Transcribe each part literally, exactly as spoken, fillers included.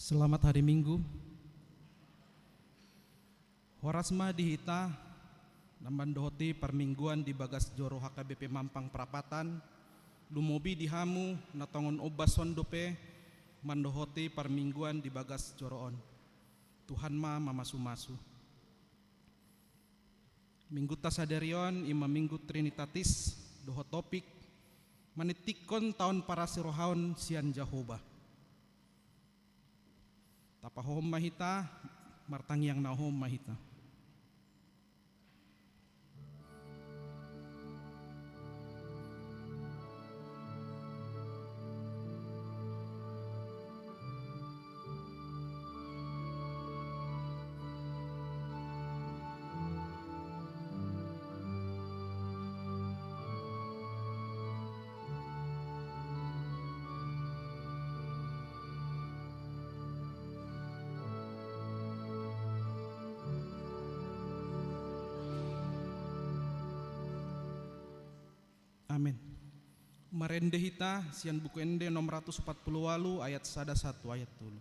Selamat hari Minggu. Horas ma di hita na mandohoti parmingguan di bagas joro H K B P Mampang Prapatan, lumobi di hamu na tongon ombas on dope mandohoti parmingguan di bagas joro on. Tuhan ma mamasumasu. Minggunta sadari on i ma Minggu Trinitatis, dohot topik: Maningtinghon taon parasirohaon sian Jahowa. Tapahohom ma hita, martangiang na hohom ma hita. Amen. Marende hita sian Buku Ende nomor ratus opat pulu ualu, ayat sada sahat tu ayat tolu.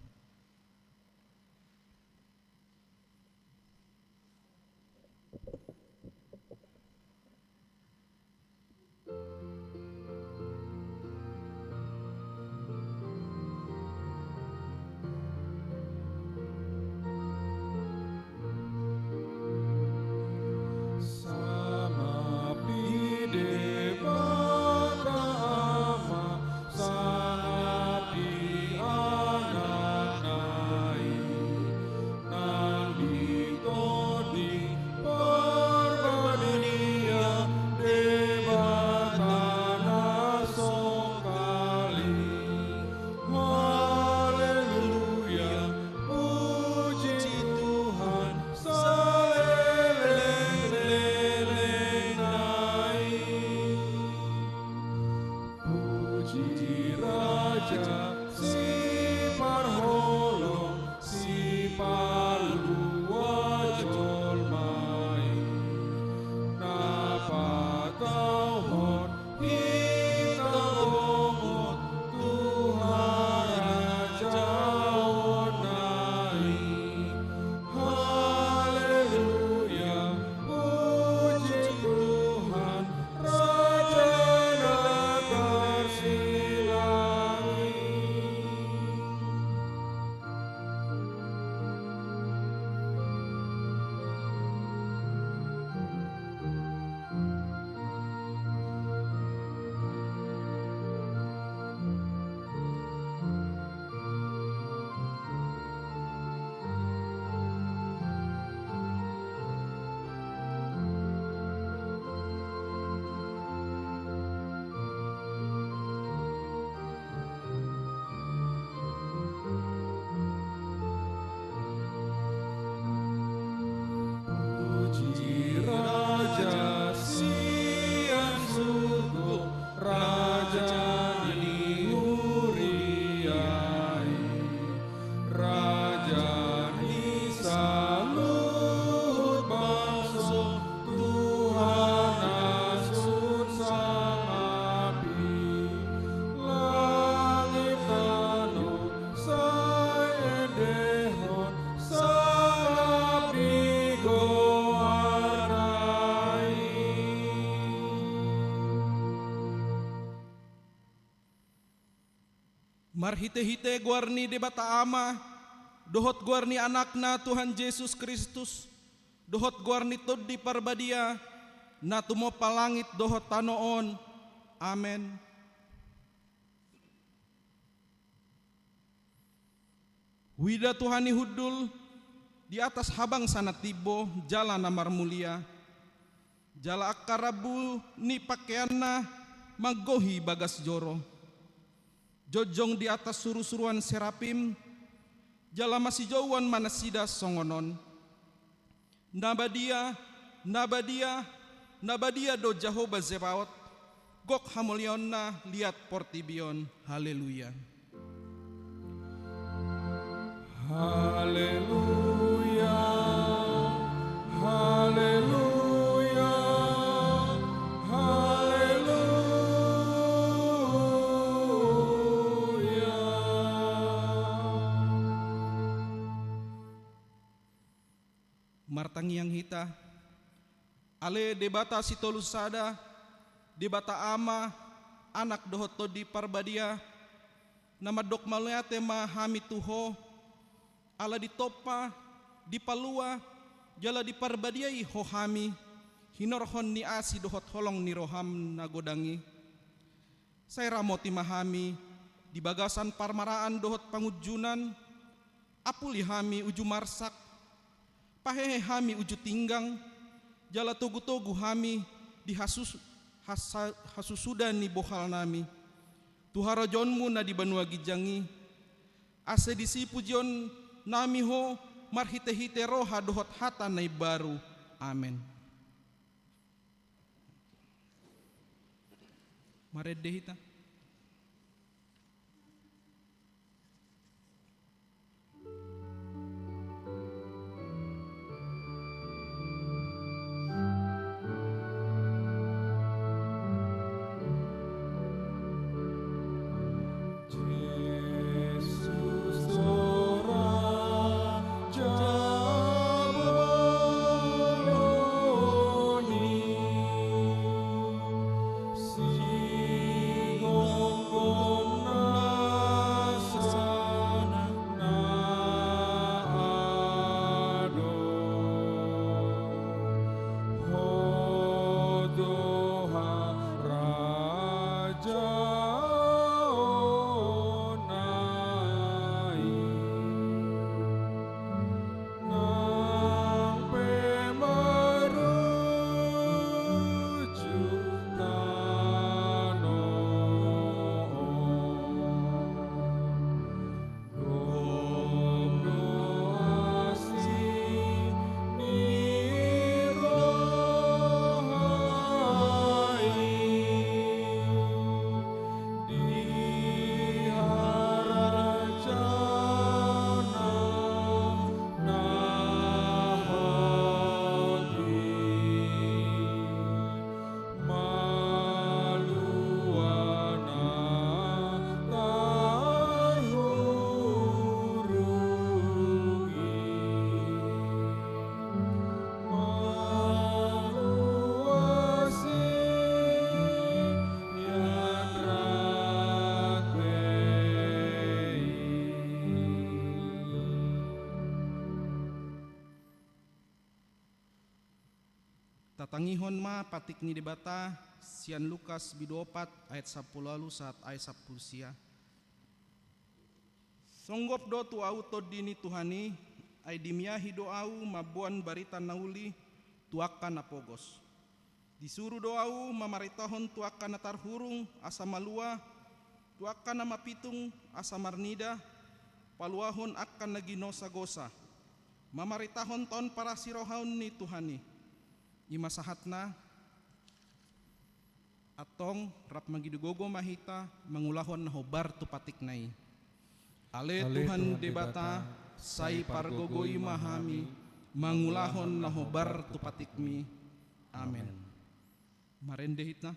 Sangap di Debata Ama, sangap di Anakna i, nang di Tondi Parbadia, Debata na songkali. Haleluya, puji Tuhan saleleng-lelengna i. Puji Raja Siparholong, Sipalua jolma i, na patauhon hita bongot tu harajaonna i. Haleluya, puji Tuhan, Raja na tarsilang i. Puji Raja sian surgo, Raja ni huria i, Raja ni saluhut bangso, Tuhan na sun sangap i. Langit tano sai endehon sangap di goarna i. Marhite-hite goar ni Debata Ama, dohot goar ni Anakna Tuhan Jesus Kristus, dohot goar ni Tondi Parbadia, na tumompa langit dohot tano on. Amen. Huida Tuhan ni hundul di atas habangsa na timbo jala na marmulia, jala angka rambu ni pangkeanna manggohi bagas joro. Jongjong di atas surusuruan serapim, jala masijouon ma nasida songon on: Na badia, na badia, na badia do Jahowa Zebaot, gok hamuliaonna liat portibi on. Haleluya. Haleluya. Martangiang hita. Ale Debata sitolu sada, Debata Ama, Anak dohot Tondi Parbadia, na mandok mauliate ma hami tu Ho, ala ditompa, dipalua, jala diparbadiai Ho hami, hinorhon ni asi dohot holong ni roham na godang i. Sai ramoti ma hami di bagasan parmaraan dohot pangunjunan, apuli hami uju marsak, pahehe hami uju tinggang, jala togu-togu hami di hasus-, hasa-, hasusuda ni bohal nami, tu harajaonmu na di banua ginjang i, ase disi pujion nami Ho marhite-hite roha dohot hata na imbaru. Amen. Marende hita. Tatangihon ma patik ni Debata sian Lukas bindu opat ayat sampulu ualu sahat ayat sampulu sia. Songgop do tu ahu tondi ni Tuhan i, ai dimiahi do ahu mamboan barita na uli tu angka na pogos. Disuru do ahu mamaritahon tu angka na tarhurung asa malua, tu angka na mapitung asa marnida, paluahon angka na ginosagosa, mamaritahon taon parasirohaon ni Tuhan i. I ma sahatna. Antong rap mangido gogo ma hita mangulahon na hombar tu patikna i. Ale Tuhan Debata, sai pargogoi ma hami mangulahon na hombar tu patikmi. Amen. Marende hita.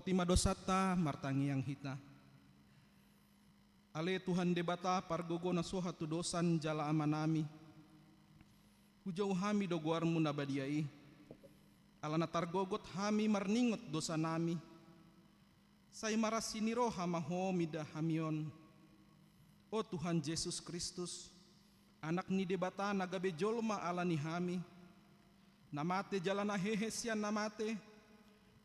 Lima dosanta martangiang hita. Ale Tuhan Debata pargogo na so hatudosan jala Amanami, hujou hami do goarMu na badia i, ala na targogot hami marningot dosanami. Sai marasi ni roha ma Ho mida hami on. O Tuhan Jesus Kristus, Anak ni Debata na gabe jolma ala ni hami, na mate jala na hehe sian na mate,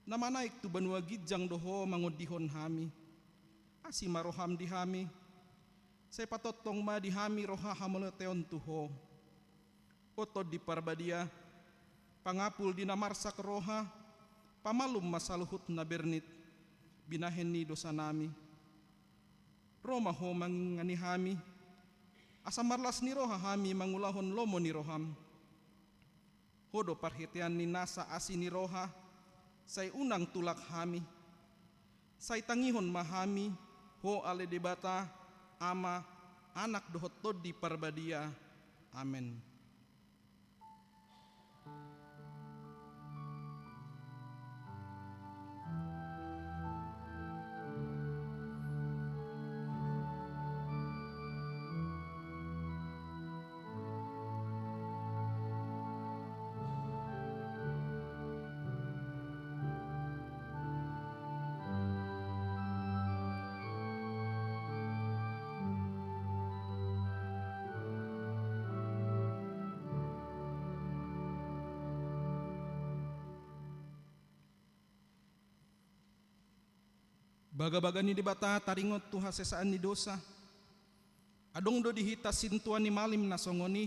na manaek tu banua ginjang do Ho mangondihon hami. Asi ma rohaM di hami, sai patongtong ma di hami roha hamauliateon tu Ho. O Tondi Parbadia, pangapul di na marsak roha, pamalum ma saluhut na bernit, binahen ni dosanami. Ro ma Ho mangingani hami, asa marlas ni roha hami mangulahon lomo ni rohaM. Ho do parhitean ni nasa asi ni roha, sai unang tulak hami. Sai tangihon ma hami, Ho ale Debata, Ama, Anak dohot Tondi Parbadia. Amen. Bagabaga ni Debata taringot tu hasesaan ni dosa. Adong do di hita sintua ni malim na songon i,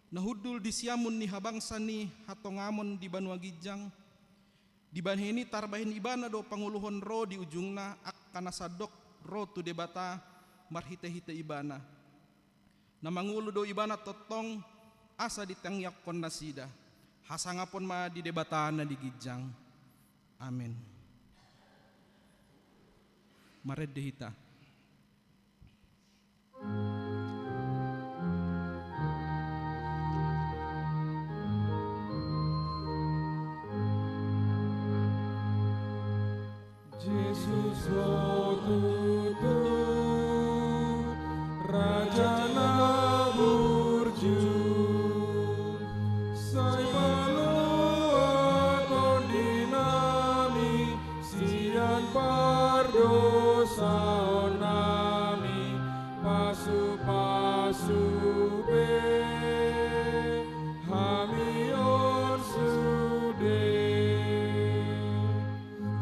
na hundul di siamun ni habangsa ni hatongamon di banua ginjang. Dibahen i tarbahen Ibana do pangoluhon ro di ujungna angka na sandok ro tu Debata marhitehite Ibana. Na mangolu do Ibana tongtong asa ditangiangkon nasida. Hasangapon ma di Debata na di ginjang. Amen. Marende hita. Jesus, Ho tutu Raja na burju, sai paluahon di nami sian pardosaonnami, pasupasu be hami on sude.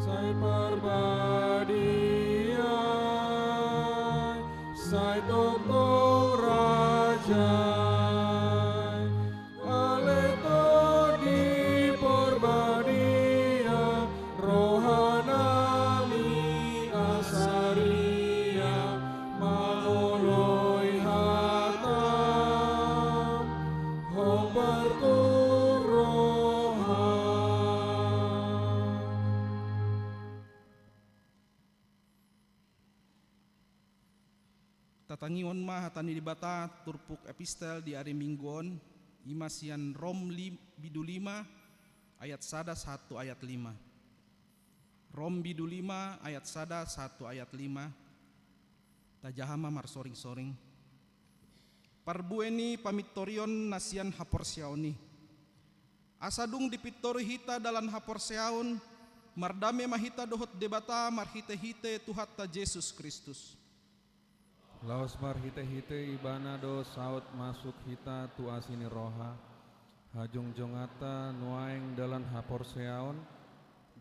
Sai Parbadia, sai tongtong Raja, ale Tondi Parbadia, rohanami asa ria mangoloi hataM, hombar tu roha. Tatangihon ma hata ni Debata turpuk epistel di ari Minggu on, i ma sian Rom li-, bindu lima ayat sada sahat tu ayat lima. Rom bindu lima ayat sada sahat tu ayat lima. Tajaha ma marsoringsoring. Parbue ni pamintorion na sian haporseaon i. Asa dung dipintori hita dalan haporseaon, mardame ma hita dohot Debata marhitehite Tuhanta Jesus Kristus. Laos marhitehite Ibana do saut masuk hita tu asi ni roha, hajongjonganta nuaeng dalan haporseaon,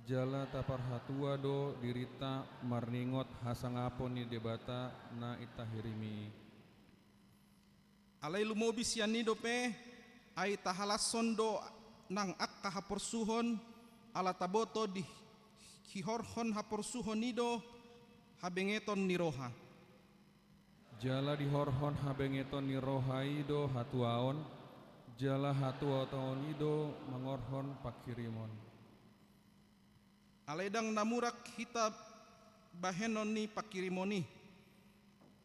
jala taparhatua do dirinta marningot hasangapon ni Debata na itahirimi. Alai lumobi sian i dope, ai tahalashon do nang angka haporsuhon, ala taboto di hihorhon haporsuhon i do habengeton ni roha. Jala dihorhon habengeton ni roha i do hatuaon, jala hatuaon i do mangorhon panghirimon. Alai ndang na murak hita bahenon ni panghirimon i.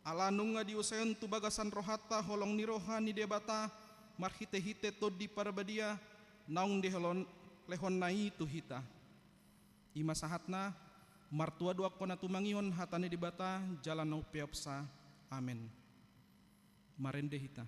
Ala nunga diusaehon tu bagasan rohanta holong ni roha ni Debata marhitehite Tondi Parbadia naung diholon-, lehonna i tu hita. I ma sahatna, Martua do angka na tumangihon hata ni Debata jala na umpeopsa. Amen. Marende hita.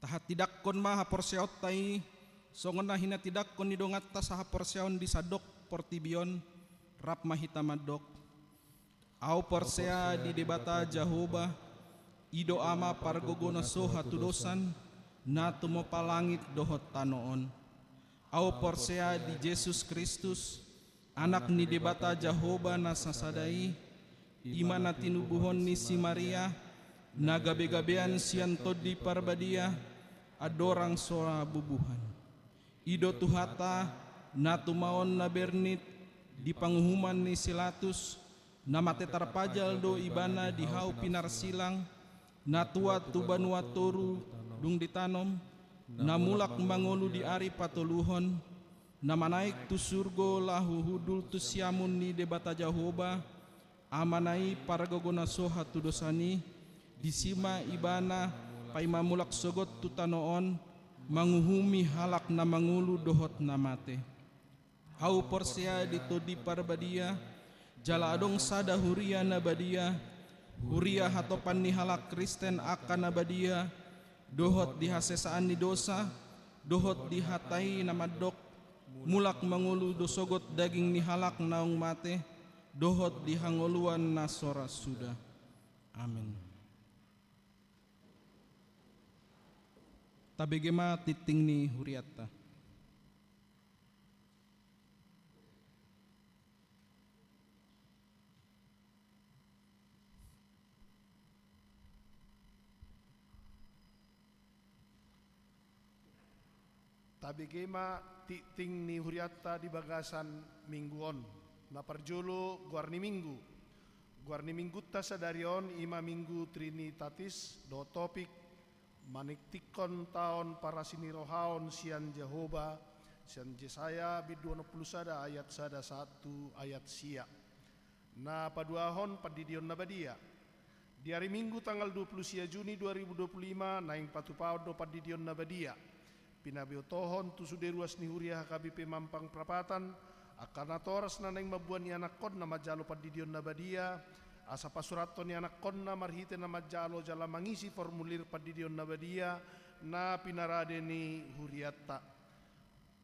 Tahatindangkon ma haporseaonta i, songon na hinatindangkon ni donganta sahaporseaon di sandok portibi on. Rap ma hita mandok. Ahu porsea di Debata Jahowa, i do Ama pargogo na so hatudosan, na tumompa langit dohot tano on. Ahu porsea di Jesus Kristus, Anak ni Debata Jahowa na sasada i, i ma na tinubuhon ni si Maria, na gabegabean sian Tondi Parbadia, andorang so ra bubuhan. I do Tuhanta, na tumaon na bernit di panguhuman ni si Latus, na mate tarpajal do Ibana di hau pinarsilang, na tuat tu banua toru dung ditanom, na mulak mangolu di ari patoluhon, na manaek tu surgo laho hundul tu siamun ni Debata Jahowa, Amana i pargogo na so hatudosan i, disi ma Ibana paima mulak sogot tu tano on, manguhumi halak na mangolu dohot na mate. Ahu porsea di Tondi Parbadia, jala adong sada huria na badia, huria hatopan ni halak Kristen angka na badia, dohot di hasesaan ni dosa, dohot di hata i na mandok, mulak mangolu do sogot daging ni halak naung mate, dohot di hangoluan na so ra suda. Amen. Tabege ma tingting ni hurianta. Tabege ma tingting ni hurianta di bagasan minggu on. Na parjolo, goar ni minggu. Goar ni minggunta sadari on i ma Minggu Trinitatis, dohot topik maningtinghon taon parasinirohaon sian Jahowa, sian Jesaya bindu onom pulu sada ayat sada sahat tu ayat sia. Na paduahon, pandidion na badia. Di ari Minggu tanggal dua puluh sia Juni dua ribu dua puluh lima naeng patupaon do pandidion na badia. Pinabotohon tu sude ruas ni huria H K B P Mampang Prapatan, angka natoras na naeng mamboan ianakkonna manjalo pandidion na badia, asa pasurathon ianakkonna marhite na manjalo jala mangisi formulir pandidion na badia na pinarade ni hurianta.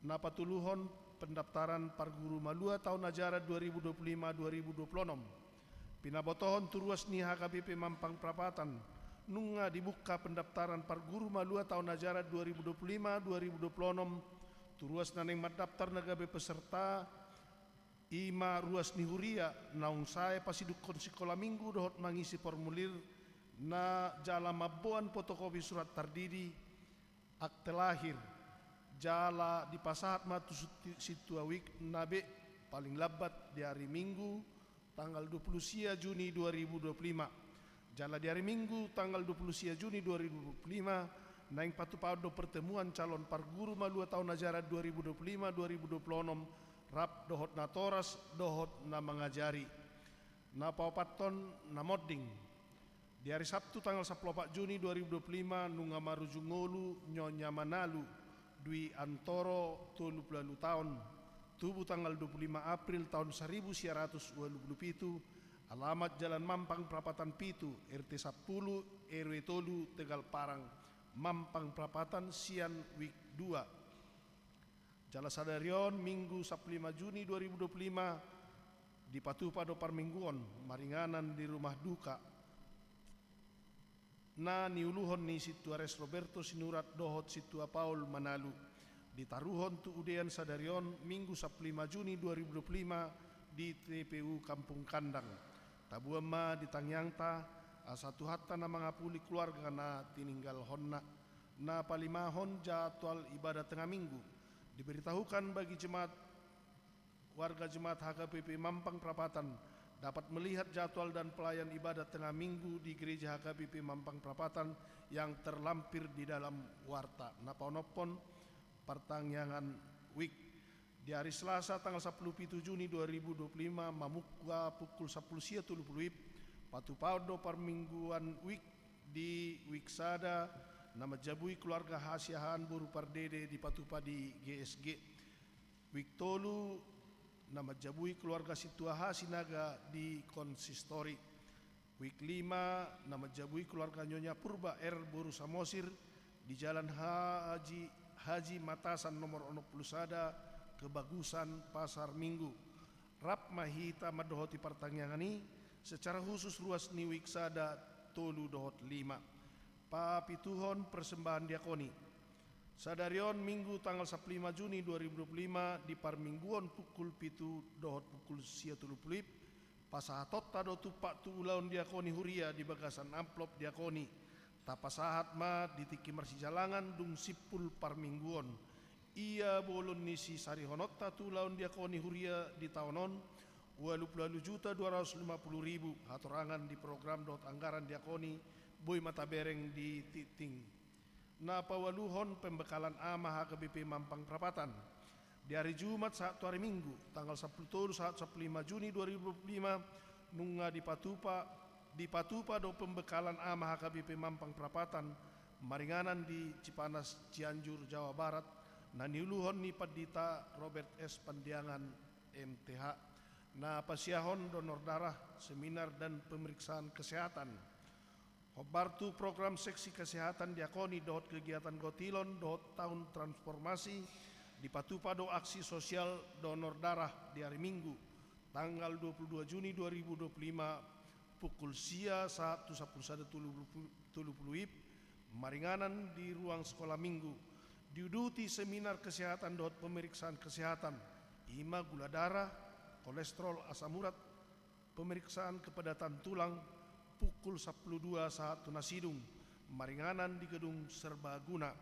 Na patoluhon, pendaftaran parguru malua taon ajaran dua ribu dua puluh lima dua ribu dua puluh enam. Pinabotohon tu ruas ni H K B P Mampang Prapatan, nunga dibuka pendaftaran parguru malua taon ajaran dua ribu dua puluh lima dua ribu dua puluh enam, tu ruas na naeng mandaftar na gabe peserta, i ma ruas ni huria naung sae pasidukkon sikola minggu dohot mangisi formulir na jala mamboan fotokopi surat tardidi, akte lahir, jala dipasahat ma tu sintua wik na be, paling lambat di ari Minggu tanggal dua puluh sia Juni dua ribu dua puluh lima. Jala di ari Minggu tanggal dua puluh sia Juni dua ribu dua puluh lima naeng patupaon do pertemuan calon parguru malua taon ajaran dua ribu dua puluh lima dua ribu dua puluh enam, rap dohot natoras dohot na mangajari. Na paopathon, na monding. Di ari Sabtu tanggal sampulu opat Juni dua ribu dua puluh lima nunga marujung ngolu Nyonya Manalu Dwi Antoro, tolu pulu ualu taon, tubu tanggal dua pulu lima April taon saribu sia ratus ualu pulu pitu, alamat Jalan Mampang Prapatan pitu, R T sampulu, R W tolu, Tegal Parang, Mampang Prapatan, sian wik dua. Jala sadari on, Minggu sampulu lima Juni dua ribu dua puluh lima, dipatupa do parmingguon maringanan di rumah duka na niuluhon ni Sintua Res Roberto Sinurat dohot Sintua Paul Manalu, ditaruhon tu udean sadari on, Minggu sampulu lima Juni dua ribu dua puluh lima, di T P U Kampung Kandang. Tabuan ma di tangiangta, asa Tuhanta na mangapuli keluarga na tininggalhonna. Na palimahon, jadwal ibadah tengah minggu. Diberitahukan bagi jemaat, warga jemaat H K B P Mampang Prapatan dapat melihat jadwal dan pelayan ibadah tengah minggu di Gereja H K B P Mampang Prapatan yang terlampir di dalam warta. Na paonomhon, partangiangan wik. Di ari Selasa tanggal sampulu pitu Juni dua ribu dua puluh lima, mamungka pukul sampulu sia tolu pulu wib, patupaon do parmingguan wik. Di wik sada, na manjabui keluarga Hasiahaan boru Pardede, dipatupa di G S G. Wik tolu, na manjabui keluarga Sintua Hasinaga di konsistori. Wik lima, na manjabui keluarga Nyonya Purba R boru Samosir di Jalan Haji, Haji Matasan nomor onom pulu sada, Kebagusan, Pasar Minggu. Rap ma hita mandohoti partangiangan i, secara khusus ruas ni wik sada, tolu dohot lima. Papituhon, persembahan diakoni. Sadari on, Minggu tanggal sampulu lima Juni dua ribu dua puluh lima, di parmingguon pukul pitu dohot pukul sia tolu pulu wib, pasahatonta do tumpak tu ulaon diakoni huria di bagasan amplop diakoni. Tapasahat ma di tingki marsijalangan dung simpul parmingguon. Ia bolon ni sisarihononta tu ulaon diakoni huria di taon on, ualu pulu ualu juta dua ratus lima pulu ribu, hatorangan di program dohot anggaran diakoni, boi ma tabereng di tingting. Na paualuhon, pembekalan ama H K B P Mampang Prapatan. Di ari Jumat sahat tu ari Minggu, tanggal sampulu tolu sahat sampulu lima Juni dua ribu dua puluh lima, nunga dipatupa, dipatupa do pembekalan ama H K B P Mampang Prapatan, maringanan di Cipanas, Cianjur, Jawa Barat, na niuluhon ni Pandita Robert S Pandiangan, M T H. Na pasiahon donor darah, seminar dan pemeriksaan kesehatan. Hombar tu program seksi kesehatan diakoni dohot kegiatan gotilon dohot tahun transformasi, dipatupa do aksi sosial donor darah di ari Minggu, tanggal dua puluh dua Juni dua ribu dua puluh lima, pukul sia sahat tu sampulu sada tolu pulu, tolu pulu wib, maringanan di ruang sekolah minggu. Diuduti seminar kesehatan dohot pemeriksaan kesehatan, i ma gula darah, kolesterol, asam urat, pemeriksaan kepadatan tulang, pukul sampulu dua sahat tu na sidung, maringanan di gedung serbaguna.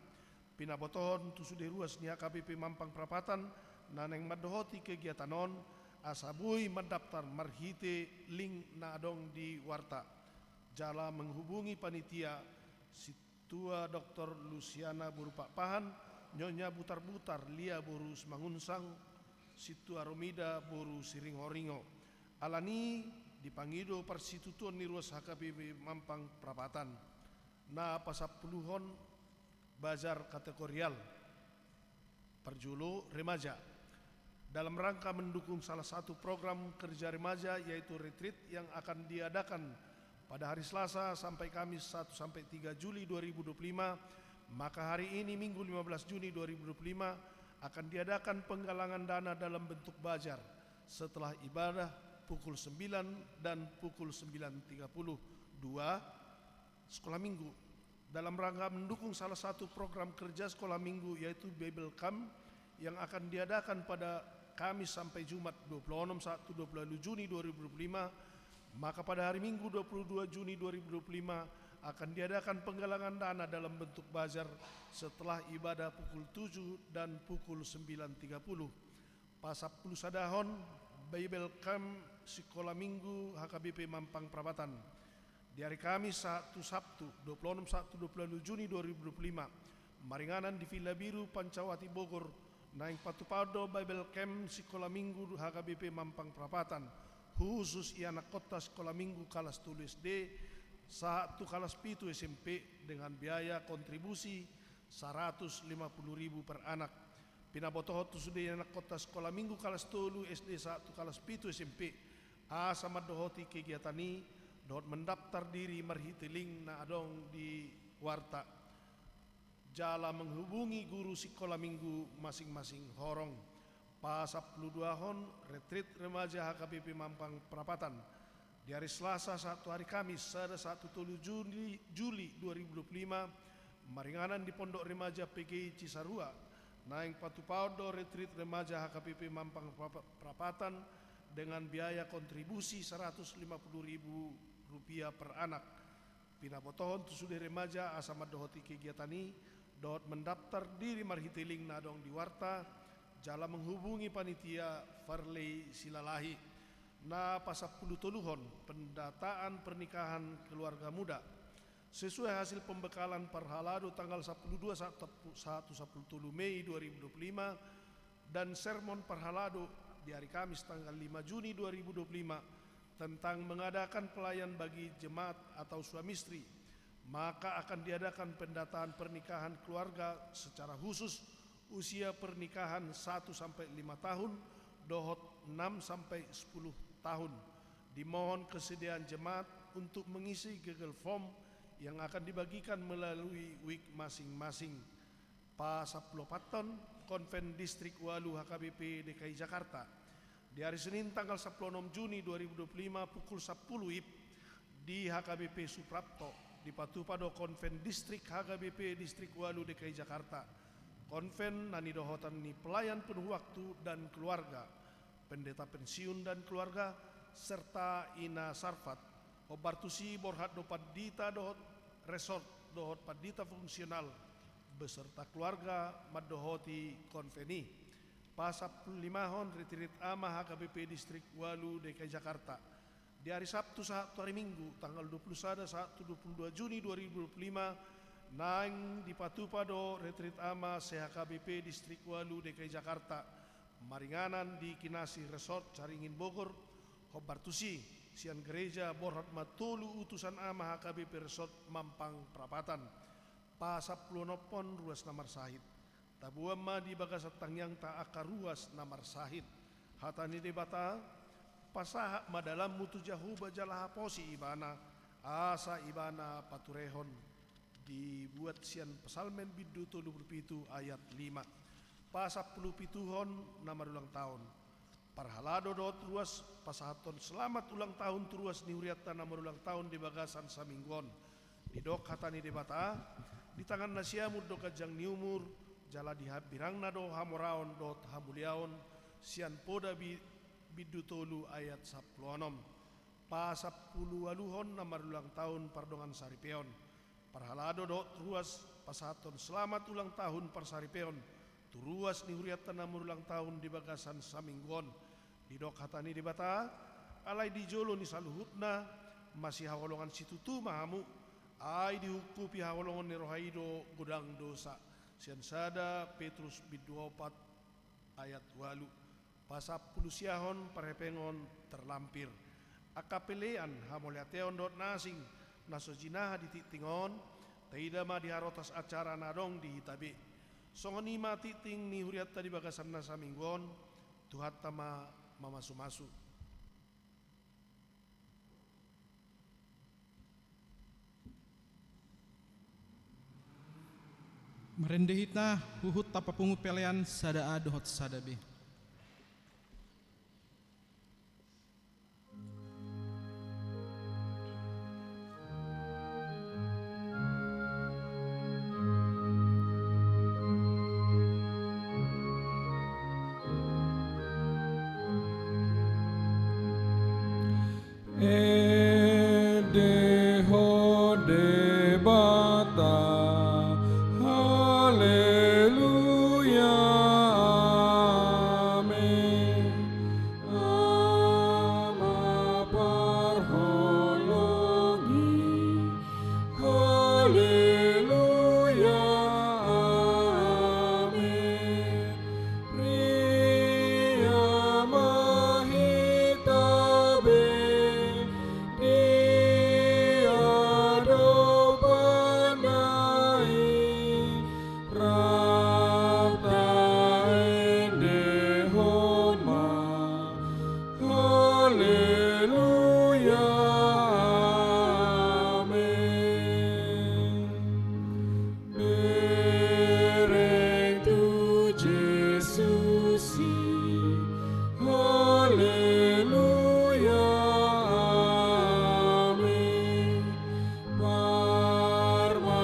Pinabotohon tu sude ruas ni H K B P Mampang Prapatan na naeng mandohoti kegiatan on, asa boi mandaftar marhite link na adong di warta. Jala menghubungi panitia, Sintua Doktor Lusiana boru Pakpahan, Nyonya Butarbutar Lia boru Simangunsang, Sintua Romida boru Siringoringo. Alani dipangido parsitutuon ni ruas H K B P Mampang Prapatan, na pasampuluhon bazar kategorial, parjolo remaja. Dalam rangka mendukung salah satu program kerja remaja, yaitu retreat yang akan diadakan pada hari Selasa sampai Kamis satu sampai tiga Juli dua ribu dua puluh lima, maka hari ini Minggu lima belas Juni dua ribu dua puluh lima akan diadakan penggalangan dana dalam bentuk bazar setelah ibadah pukul sembilan dan pukul sembilan tiga puluh. Dua, sekolah minggu. Dalam rangka mendukung salah satu program kerja sekolah minggu, yaitu Bible Camp, yang akan diadakan pada Kamis sampai Jumat dua puluh enam, Sabtu dua puluh Juni dua ribu dua puluh lima, maka pada hari Minggu dua puluh dua Juni dua ribu dua puluh lima akan diadakan penggalangan dana dalam bentuk bazar setelah ibadah pukul tujuh dan pukul sembilan tiga puluh. Pasampulusadahon Bible Camp Sikola Minggu H K B P Mampang Prapatan. Di hari Kamis sahat tu Sabtu, dua puluh enam Sabtu dua puluh Juni dua ribu dua puluh lima, maringanan di Villa Biru, Pancawati, Bogor, naeng patupaon do Bible Camp Sikola Minggu H K B P Mampang Prapatan, huhusus i anakkonta sikola minggu kalas tolu S D sahat tu kalas pitu S M P dengan biaya kontribusi saratus lima puluh ribu per anak. Pinabotohon tu sude anakkonta sikola minggu kalas tolu S D sahat tu kalas pitu S M P, asa mandohoti kegiatan i dohot mendaftar diri marhite link na adong di warta jala menghubungi guru sikola minggu masing-masing horong. Pasampuluduahon retreat remaja H K B P Mampang Prapatan. Di hari Selasa sahat tu hari Kamis, sada sahat tu tolu Juni, Juli dua ribu dua puluh lima, maringanan di Pondok Remaja P G I Cisarua, naeng patupaon do retreat remaja H K B P Mampang Prapa-, Prapatan dengan biaya kontribusi saratus lima puluh ribu rupiah per anak. Pinabotohon tu sude remaja asa mandohoti kegiatan i dohot mendaftar diri marhite link na adong di warta jala menghubungi panitia Farley Silalahi. Na pasampulutoluhon, pendataan pernikahan keluarga muda. Sesuai hasil pembekalan parhalado tanggal sampuludua sahat tu sampulutolu Mei dua ribu dua puluh lima dan sermon parhalado di hari Kamis tanggal lima Juni dua ribu dua puluh lima tentang mengadakan pelayan bagi jemaat atau suami istri, maka akan diadakan pendataan pernikahan keluarga secara khusus usia pernikahan satu sampai lima tahun, dohot enam sampai sepuluh tahun. Dimohon kesediaan jemaat untuk mengisi Google Form yang akan dibagikan melalui week masing-masing. Pasampuluopathon, Konven Distrik Ualu H K B P D K I Jakarta. Di hari Senin tanggal sampulu onom Juni dua ribu dua puluh lima pukul sampulu I P di H K B P Suprapto, dipatupa do Konven Distrik H K B P Distrik Ualu D K I Jakarta. Konven na nidohotan ni pelayan penuh waktu dan keluarga, pendeta pensiun dan keluarga, serta Ina Sarfat. Hombar tusi borhat do pandita dohot resort dohot pandita fungsional beserta keluarga mandohoti konven i. Pasampululimahon, retreat ama H K B P Distrik Ualu D K I Jakarta. Di hari Sabtu sahat tu hari Minggu, tanggal dua puluh sada sahat tu dua puluh dua Juni dua ribu dua puluh lima, naeng dipatupa do retreat ama se-H K B P Distrik Ualu D K I Jakarta, maringanan di Kinasih Resort Caringin Bogor. Hombar tusi, sian gereja borhat ma tolu utusan ama H K B P Resort Mampang Prapatan. Pasampuluonomhon, ruas na marsahit. Taboan ma di bagasan tangiangta angka ruas na marsahit. Hata ni Debata, pasahat ma dalanmu tu Jahowa jala haposi Ibana, asa Ibana paturehon. Dibuat sian Psalmen bindu tolu pulu pitu ayat lima. Pasampulupituhon, na marulang tahun. Parhalado dohot ruas pasahathon selamat ulang tahun tu ruas ni hurianta na marulang tahun di bagasan saminggu on. Didok hata ni Debata, di tangan na siamun do ganjang ni umur, jala di hambirangna do hamoraon dohot hamuliaon, sian Poda bi-, bindu tolu ayat sampulu onom. Pasampuluualuhon, na marulang tahun pardongansaripeon. Parhalado dohot ruas pasahathon selamat ulang tahun parsaripeon tu ruas ni hurianta na marulang tahun di bagasan saminggu on. Didok hata ni Debata, alai di jolo ni saluhutna, masihaholongan situtu ma hamu, ai dihungkupi haholongon ni roha i do godang dosa. Sian sada Petrus bindu opat ayat ualu. Pasampulusiahon parhepengon terlampir. Angka pelean, hamauliateon dohot na asing na so jinaha di tingting on, taida ma di harotas acara na adong di hita be. Songon i ma tingting ni hurianta di bagasan na saminggu on, Tuhanta ma mamasumasu. Marende hita, huhut tapapungu pelean sada A dohot sada B. Endehon Debata, haleluya, amen. Ama parholong i, haleluya, amen. Ria ma hita be di adopanna i, rap taendehon ma, haleluya, amen. Bereng tu Jesus i, haleluya, amen. Parmahan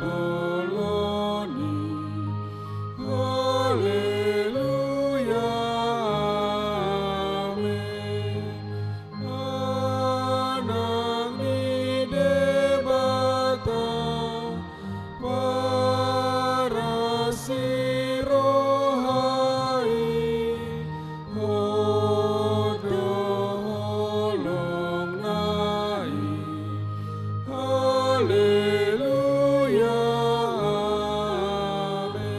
bolon i, haleluya, amen. Anak ni Debata, parasi roha i, hot do holongna i, haleluya, amen.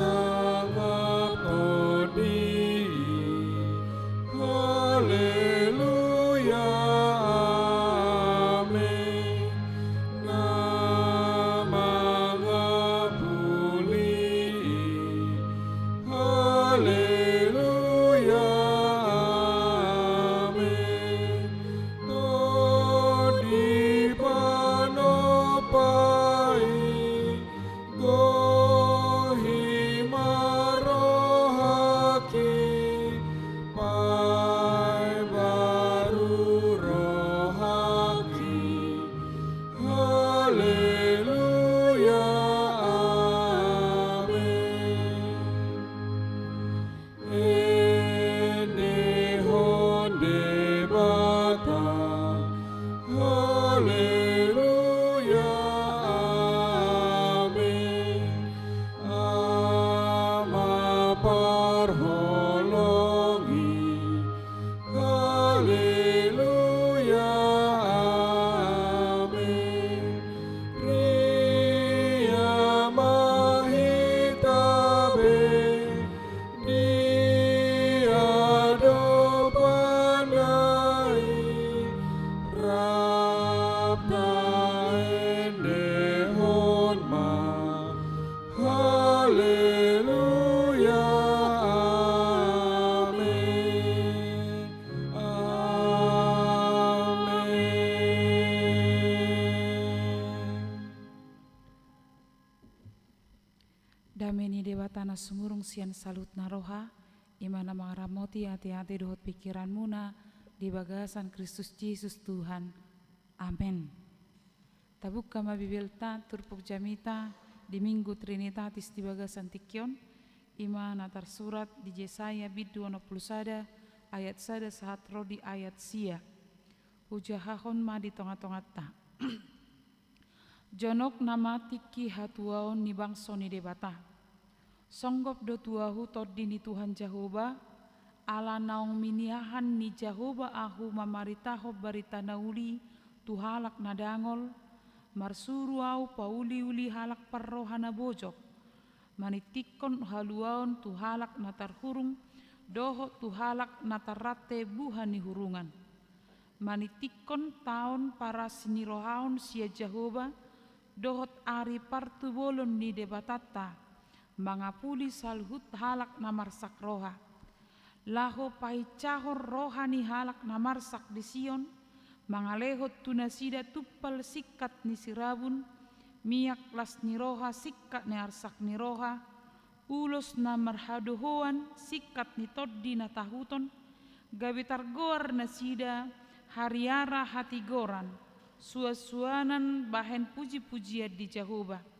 Pasangap tondi i, haleluya, amen. Na mangapuli i, haleluya, amen. Tondi panompa i, gohi ma rohangki, paimbaru rohangki, haleluya, amen. Endehon Debata, haleluya, amen. Ama parholong i, haleluya, amen. Ria ma hita be di adopanna i, rap taendehon ma, haleluya, Tanah sumurung sian saluhutna roha, i ma na mangaramoti ateate dohot pingkiranmuna di bagasan Kristus Jesus Tuhan. Amen. Tabuka ma Bibelta, turpuk jamita di Minggu Trinitatis di bagasan tingki on, i ma na tarsurat di Jesaya bindu onom pulu sada ayat sada sahat ro di ayat sia. Hujahahon ma di tongatonganta. Jonok nama tingki hatuaon ni bangso ni Debata. Songgop do tu ahu tondi ni Tuhan Jahowa, ala naung miniahan ni Jahowa ahu mamaritahon barita na uli tu halak na dangol, marsuru ahu pauliuli halak parroha na bojok, maningtingkon haluaon tu halak na tarhurung, dohot tu halak na tarrante buha ni hurungan. Maningtingkon taon parasinirohaon sian Jahowa, dohot ari partubolon ni Debatanta, mangapuli saluhut halak na marsak roha. Laho pahinsahon roha ni halak na marsak di Sion, mangalehon tu nasida tumpal singkat ni sirabun, miak las ni roha singkat ni arsak ni roha, ulos na marhadohoan singkat ni tondi na tahuton, gabe targoar nasida hariara hatigoran, suansuanan bahen pujipujian di Jahowa.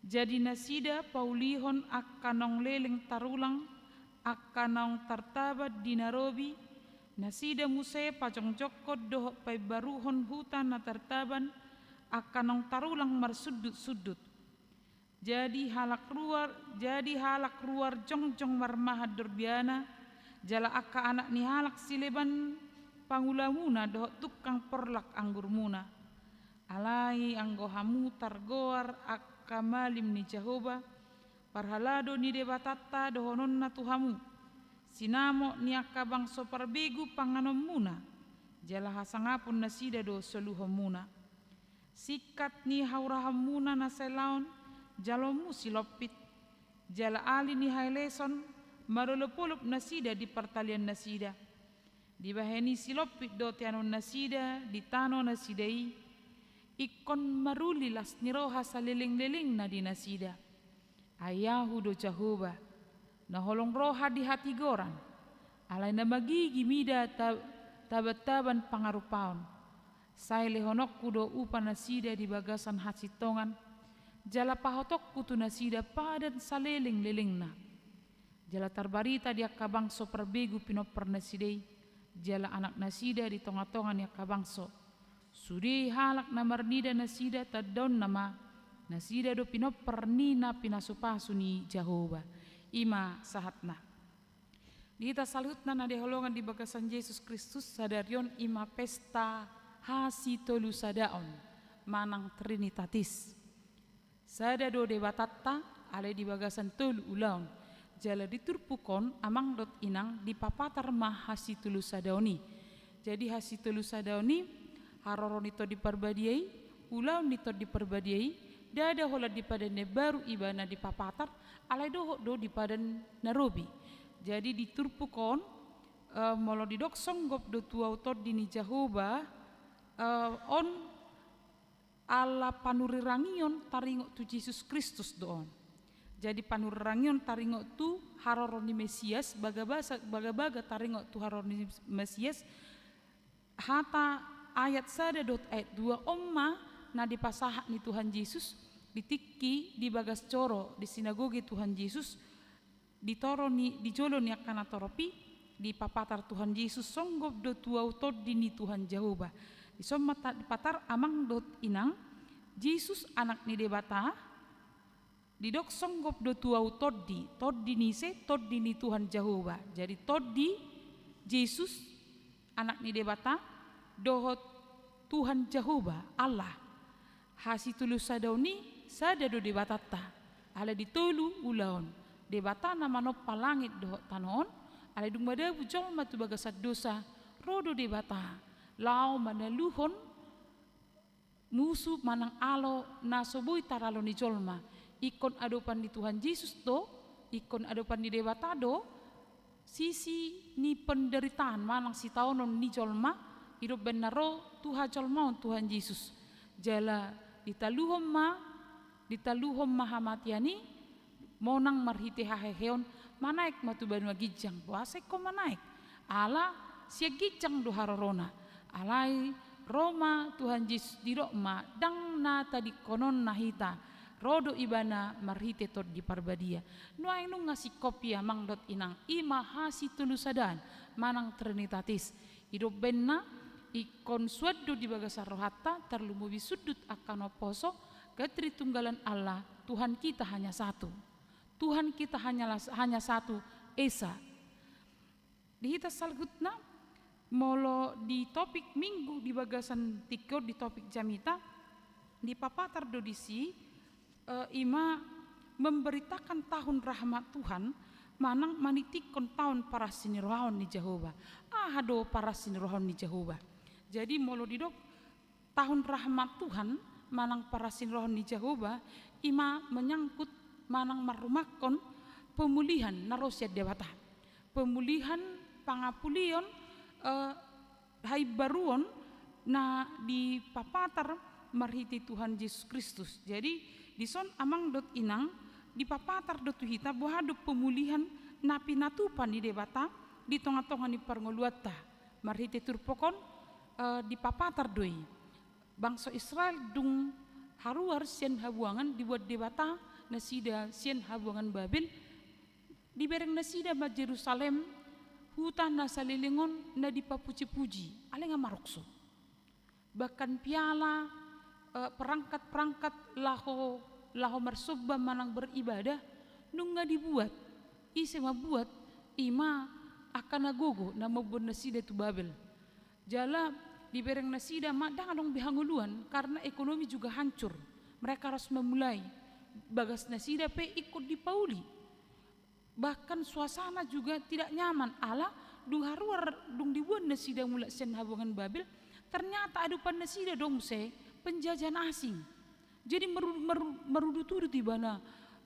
Jadi nasida paulihon angka naung leleng tarulang, angka naung tartaban di na robi, nasida muse pajongjongkon dohot paimbaruhon huta na tartaban, angka naung tarulang marsundutsundut. Jadi halak ruar, jadi halak ruar jongjong marmahan dorbiana, jala angka anak ni halak sileban pangulamuna dohot tungkang porlak anggurmuna. Alai anggo hamu targoar angka malim ni Jahowa, parhalado ni Debatanta dohononna tu hamu: Sinamot ni angka bangso parbegu panganonmuna, jala hasangapon nasida do soluhonmuna. Singkat ni haurahanmuna na sailaon, jaloonmu silompit, jala ali ni haeleson, marolopolop nasida di partalian nasida. Dibahen i silompit do teanon nasida di tano nasida i, ingkon maruli las ni roha salelenglelengna di nasida. Ai Ahu do Jahowa, na holong roha di hatigoran, alai na magigi mida ta-, tabantaban pangarupaon. Sai lehononku do upa nasida di bagasan hasintongan, jala pahotonku tu nasida padan salelenglelengna. Jala tarbarita di angka bangso parbegu pinompar nasida i, jala anak nasida di tongatonga ni angka bangso. Sude halak na marnida nasida tandaonna ma, nasida do pinompar ni na pinasupasu ni Jahowa. I ma sahatna. Di hita saluhutna na hinaholongan di bagasan Jesus Kristus, sadari on i ma pesta hasitolusadaon manang Trinitatis. Sada do Debatanta, alai di bagasan tolu ulaon. Jala di turpuk on, amang dohot inang, dipapatar ma hasitolusadaon i. Jadi hasitolusadaon i, haroro ni Tondi Parbadia i, ulaon ni Tondi Parbadia i, ndada holan di Padan na Imbaru ibana dipapatar, alai dohot do di Padan na Robi. Jadi di turpuk on, eh, molo didok songgop do tu ahu tondi ni Jahowa, eh, on ala panurirangion taringot tu Jesus Kristus do on. Jadi panurirangion taringot tu haroro ni Mesias, bagabaga, bagabaga taringot tu haroro ni Mesias. Hata ayat sada dohot ayat dua on ma na dipasahat ni Tuhan Jesus di tingki di bagas joro di sinagoge Tuhan Jesus, di toro ni, di jolo ni angka natorop i, dipapatar Tuhan Jesus songgop do tu ahu tondi ni Tuhan Jahowa. Dison ma ta-, dipatar amang dohot inang, Jesus anak ni Debata, didok songgop do tu ahu tondi, tondi ni ise, tondi ni Tuhan Jahowa. Jadi tondi Jesus, anak ni Debata, dohot Tuhan Jahowa, Allah. Hasitolusadaon i sada do Debatanta, alai di tolu ulaon. Debata na manompa langit dohot tano on, alai dung madabu jolma tu bagasan dosa, ro do Debata, laho manaluhon musu manang alo na so boi taralo ni jolma. Ingkon adopan ni Tuhan Jesus do, ingkon adopan ni Debata do, sisi ni penderitaan manang sitaonon ni jolma, i do umbahen na ro tu hajolmaon Tuhan Jesus. Jala ditaluhon ma, ditaluhon ma hamatean i, monang marhite haheheon, manaek ma tu banua ginjang. Boasa ingkon manaek? Ala sian ginjang do harorona. Alai ro ma Tuhan Jesus, didok ma, ndang na tadingkononna hita, ro do Ibana marhite Tondi Parbadia. Nuaeng nunga singkop i amang dohot inang, i ma hasitolusadaon manang Trinitatis. I do umbahen na ingkon suan do di bagasan rohanta, tarlumobi sundut angka na umposo, Ketritunggalan Allah, Tuhan kita hanya satu. Tuhan kita hanyalah, hanya satu, Esa. Di hita saluhutna, molo di topik Minggu di bagasan tingki on, di topik jamita, dipapatar do disi, eh, i ma memberitakan tahun rahmat Tuhan, manang manitikkon taon parasinirohaon ni Jahowa. Aha do parasinirohaon ni Jahowa? Jadi molo didok tahun rahmat Tuhan, manang parasinirohaon ni Jahowa, i ma menyangkut manang marrumangkon pemulihan na ro sian Debata. Pemulihan, pangapulion, eh, haimbaruon na dipapatar marhite Tuhan Jesus Kristus. Jadi, dison amang dohot inang, dipapatar do tu hita boha do pemulihan na pinatupa ni Debata di tongatonga ni parngoluanta. Marhite turpuk on, eh, dipapatar do i. Bangso Israel dung haruar sian habuangan, diboan Debata nasida sian habuangan Babel, dibereng nasida ma Jerusalem, huta na saleleng on na dipapujipuji, alai nga marokso. Bahkan piala, eh, perangkat-perangkat laho, laho marsomba manang beribadah, nunga dibuat. Ise mambuat? I ma angka na gogo na mamboan nasida tu Babel. Jala dibereng nasida ma ndang adong be hangoluan, karena ekonomi juga hancur. Mereka harus memulai. Bagas nasida pe ingkon dipauli. Bahkan suasana juga tidak nyaman, ala dung haruar, dung diboan nasida mulak sian habuangan Babel, ternyata adopan nasida do muse penjajahan asing. Jadi maru-, maru-, marudut-udut ibana.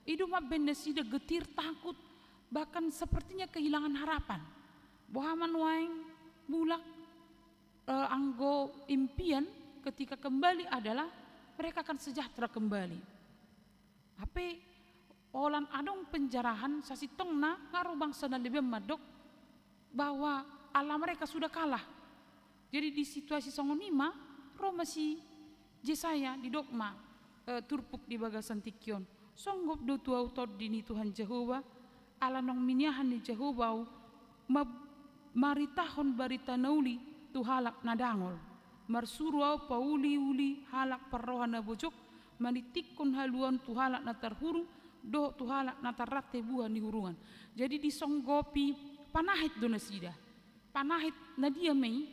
I do mambahen nasida getir, takut, bahkan sepertinya kehilangan harapan. Boha ma nuaeng mulak, eh, anggo impian ketika kembali adalah mereka akan sejahtera kembali. Hape holan adong penjarahan, sasintongna nga ro bangso na lebihan mandok bahwa ala mereka sudah kalah. Jadi di situasi songon i ma ro ma si Jesaya, didok ma, eh, turpuk di bagasan tingki on. Songgop do tu ahu Tondi ni Tuhan Jahowa, ala naung miniahan ni Jahowa ahu ma-, maritahon barita na uli tu halak na dangol. Marsuru ahu pauliuli halak parroha na bojok, manitikkon haluaon tu halak na tarhurung, dohot tu halak na tarrante buha ni hurungan. Jadi disonggopi panahit do nasida. Panahit na dia ma i,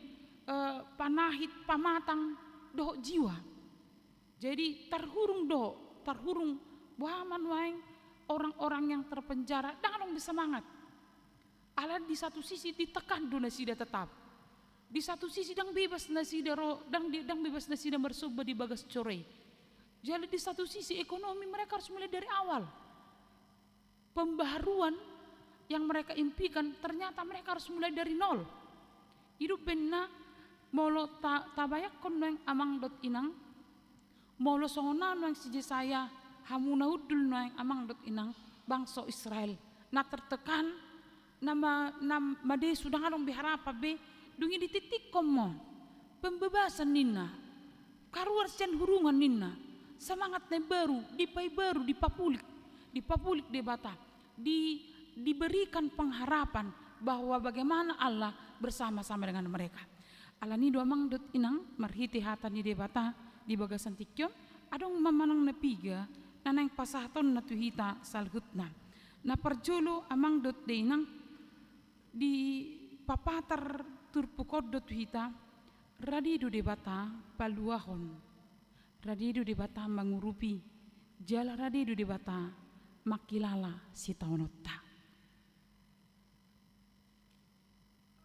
eh, panahit pamatang dohot jiwa. Jadi tarhurung dohot, tarhurung, boha ma nuaeng orang-orang yang terpenjara, ndang adong be semangat. Ala di satu sisi ditekan do nasida tetap. Di satu sisi ndang bebas nasida ro, ndang di, ndang bebas nasida marsomba di bagas joro i. Jala di satu sisi ekonomi mereka harus mulai dari awal. Pembaharuan yang mereka impikan, ternyata mereka harus mulai dari nol. I do umbahen na molo ta-, tabayangkon nuaeng amang dohot inang, molo songon na nuaeng si Jesaya, hamu na hundul nuaeng amang dohot inang, bangso Israel, na tertekan, na ma-, na madesu, ndang adong be harapan be, dung i dititikkon ma pembebasan ninna. Karuar sian hurungan ninna. Semangat na baru, dipaimbaru, dipapulik, dipapulik Debata. Di-, diberikan pengharapan bahwa bagaimana Allah bersama-sama dengan mereka. Alani i do amang dohot inang, marhite hata ni Debata di bagasan tingki on, adong ma manang na piga na naeng pasahatonna tu hita saluhutna. Na parjolo amang dohot inang, dipapatar turpuk on do tu hita, rade do Debata paluahon, rade do Debata mangurupi, jala rade do Debata mangkilala sitaononta.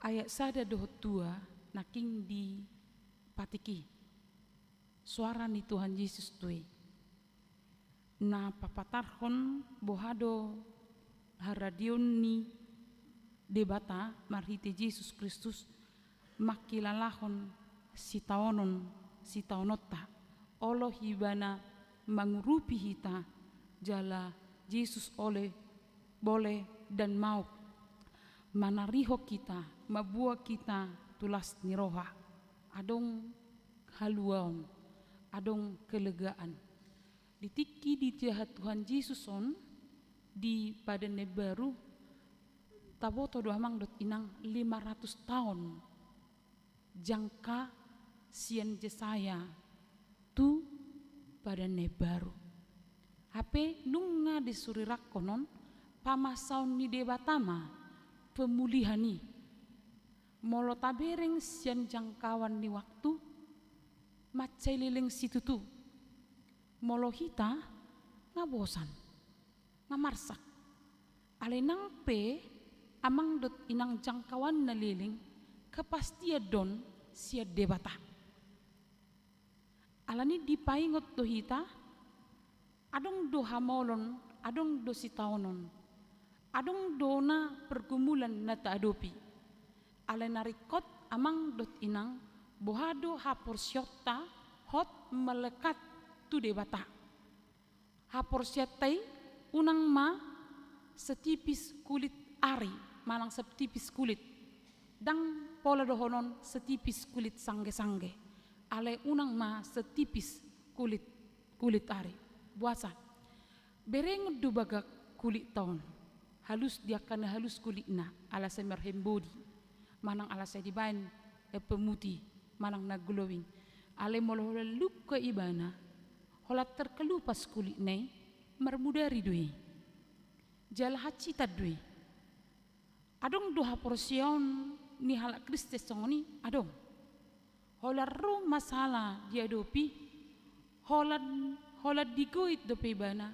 Ayat sada dohot dua nangkin di patik i. Soara ni Tuhan Jesus do i. Na papatarhon boha do haradeon ni Debata marhite Jesus Kristus mangkilalahon sitaonon, sitaononta. Olo Ibana mangurupi hita jala Jesus ole, bole dan mauk manarihon hita, mamboan hita tu las ni roha. Adong haluaon, adong kelegaan. Di tingki dijaha Tuhan Jesus on di Padan na Imbaru, taboto do amang dohot inang lima ratus taon jangka sian Jesaya tu Padan na Imbaru. Hape nunga disurirangkon on pamasaon ni Debata ma pemulihan i. Molo tabereng sian jangkauan ni waktu, mansai leleng situtu. Molo hita, nga bosan, nga marsak. Alai nang pe amang dohot inang jangkauan na leleng, kepastian do on sian Debata. Alani dipaingot do hita, adong do hamolon, adong do sitaonon, adong do na pergumulan na taadopi. Alai na ringkot amang dohot inang, boha do haporseaonta hot melekat tu Debata. Haporseaonta i unang ma setipis kulit ari, manang setipis kulit. Ndang pola dohonon setipis kulit sanggesangge. Alai unang ma setipis kulit, kulit ari. Boasa? Berengon do bagak kulita on. Halus di angka na halus kulitna, ala sai marhembodi. Manang ala sai dibaen, eh, pemutih, manang na glowing. Alai molo holan lungka ibana, holan terkelupas kulitna i, marmudari do i. Jala hansitan do i. Adong do haporseaon ni halak Kristen songon i? Adong. Holan ro masalah diadopi, holan, holan digoit dope ibana,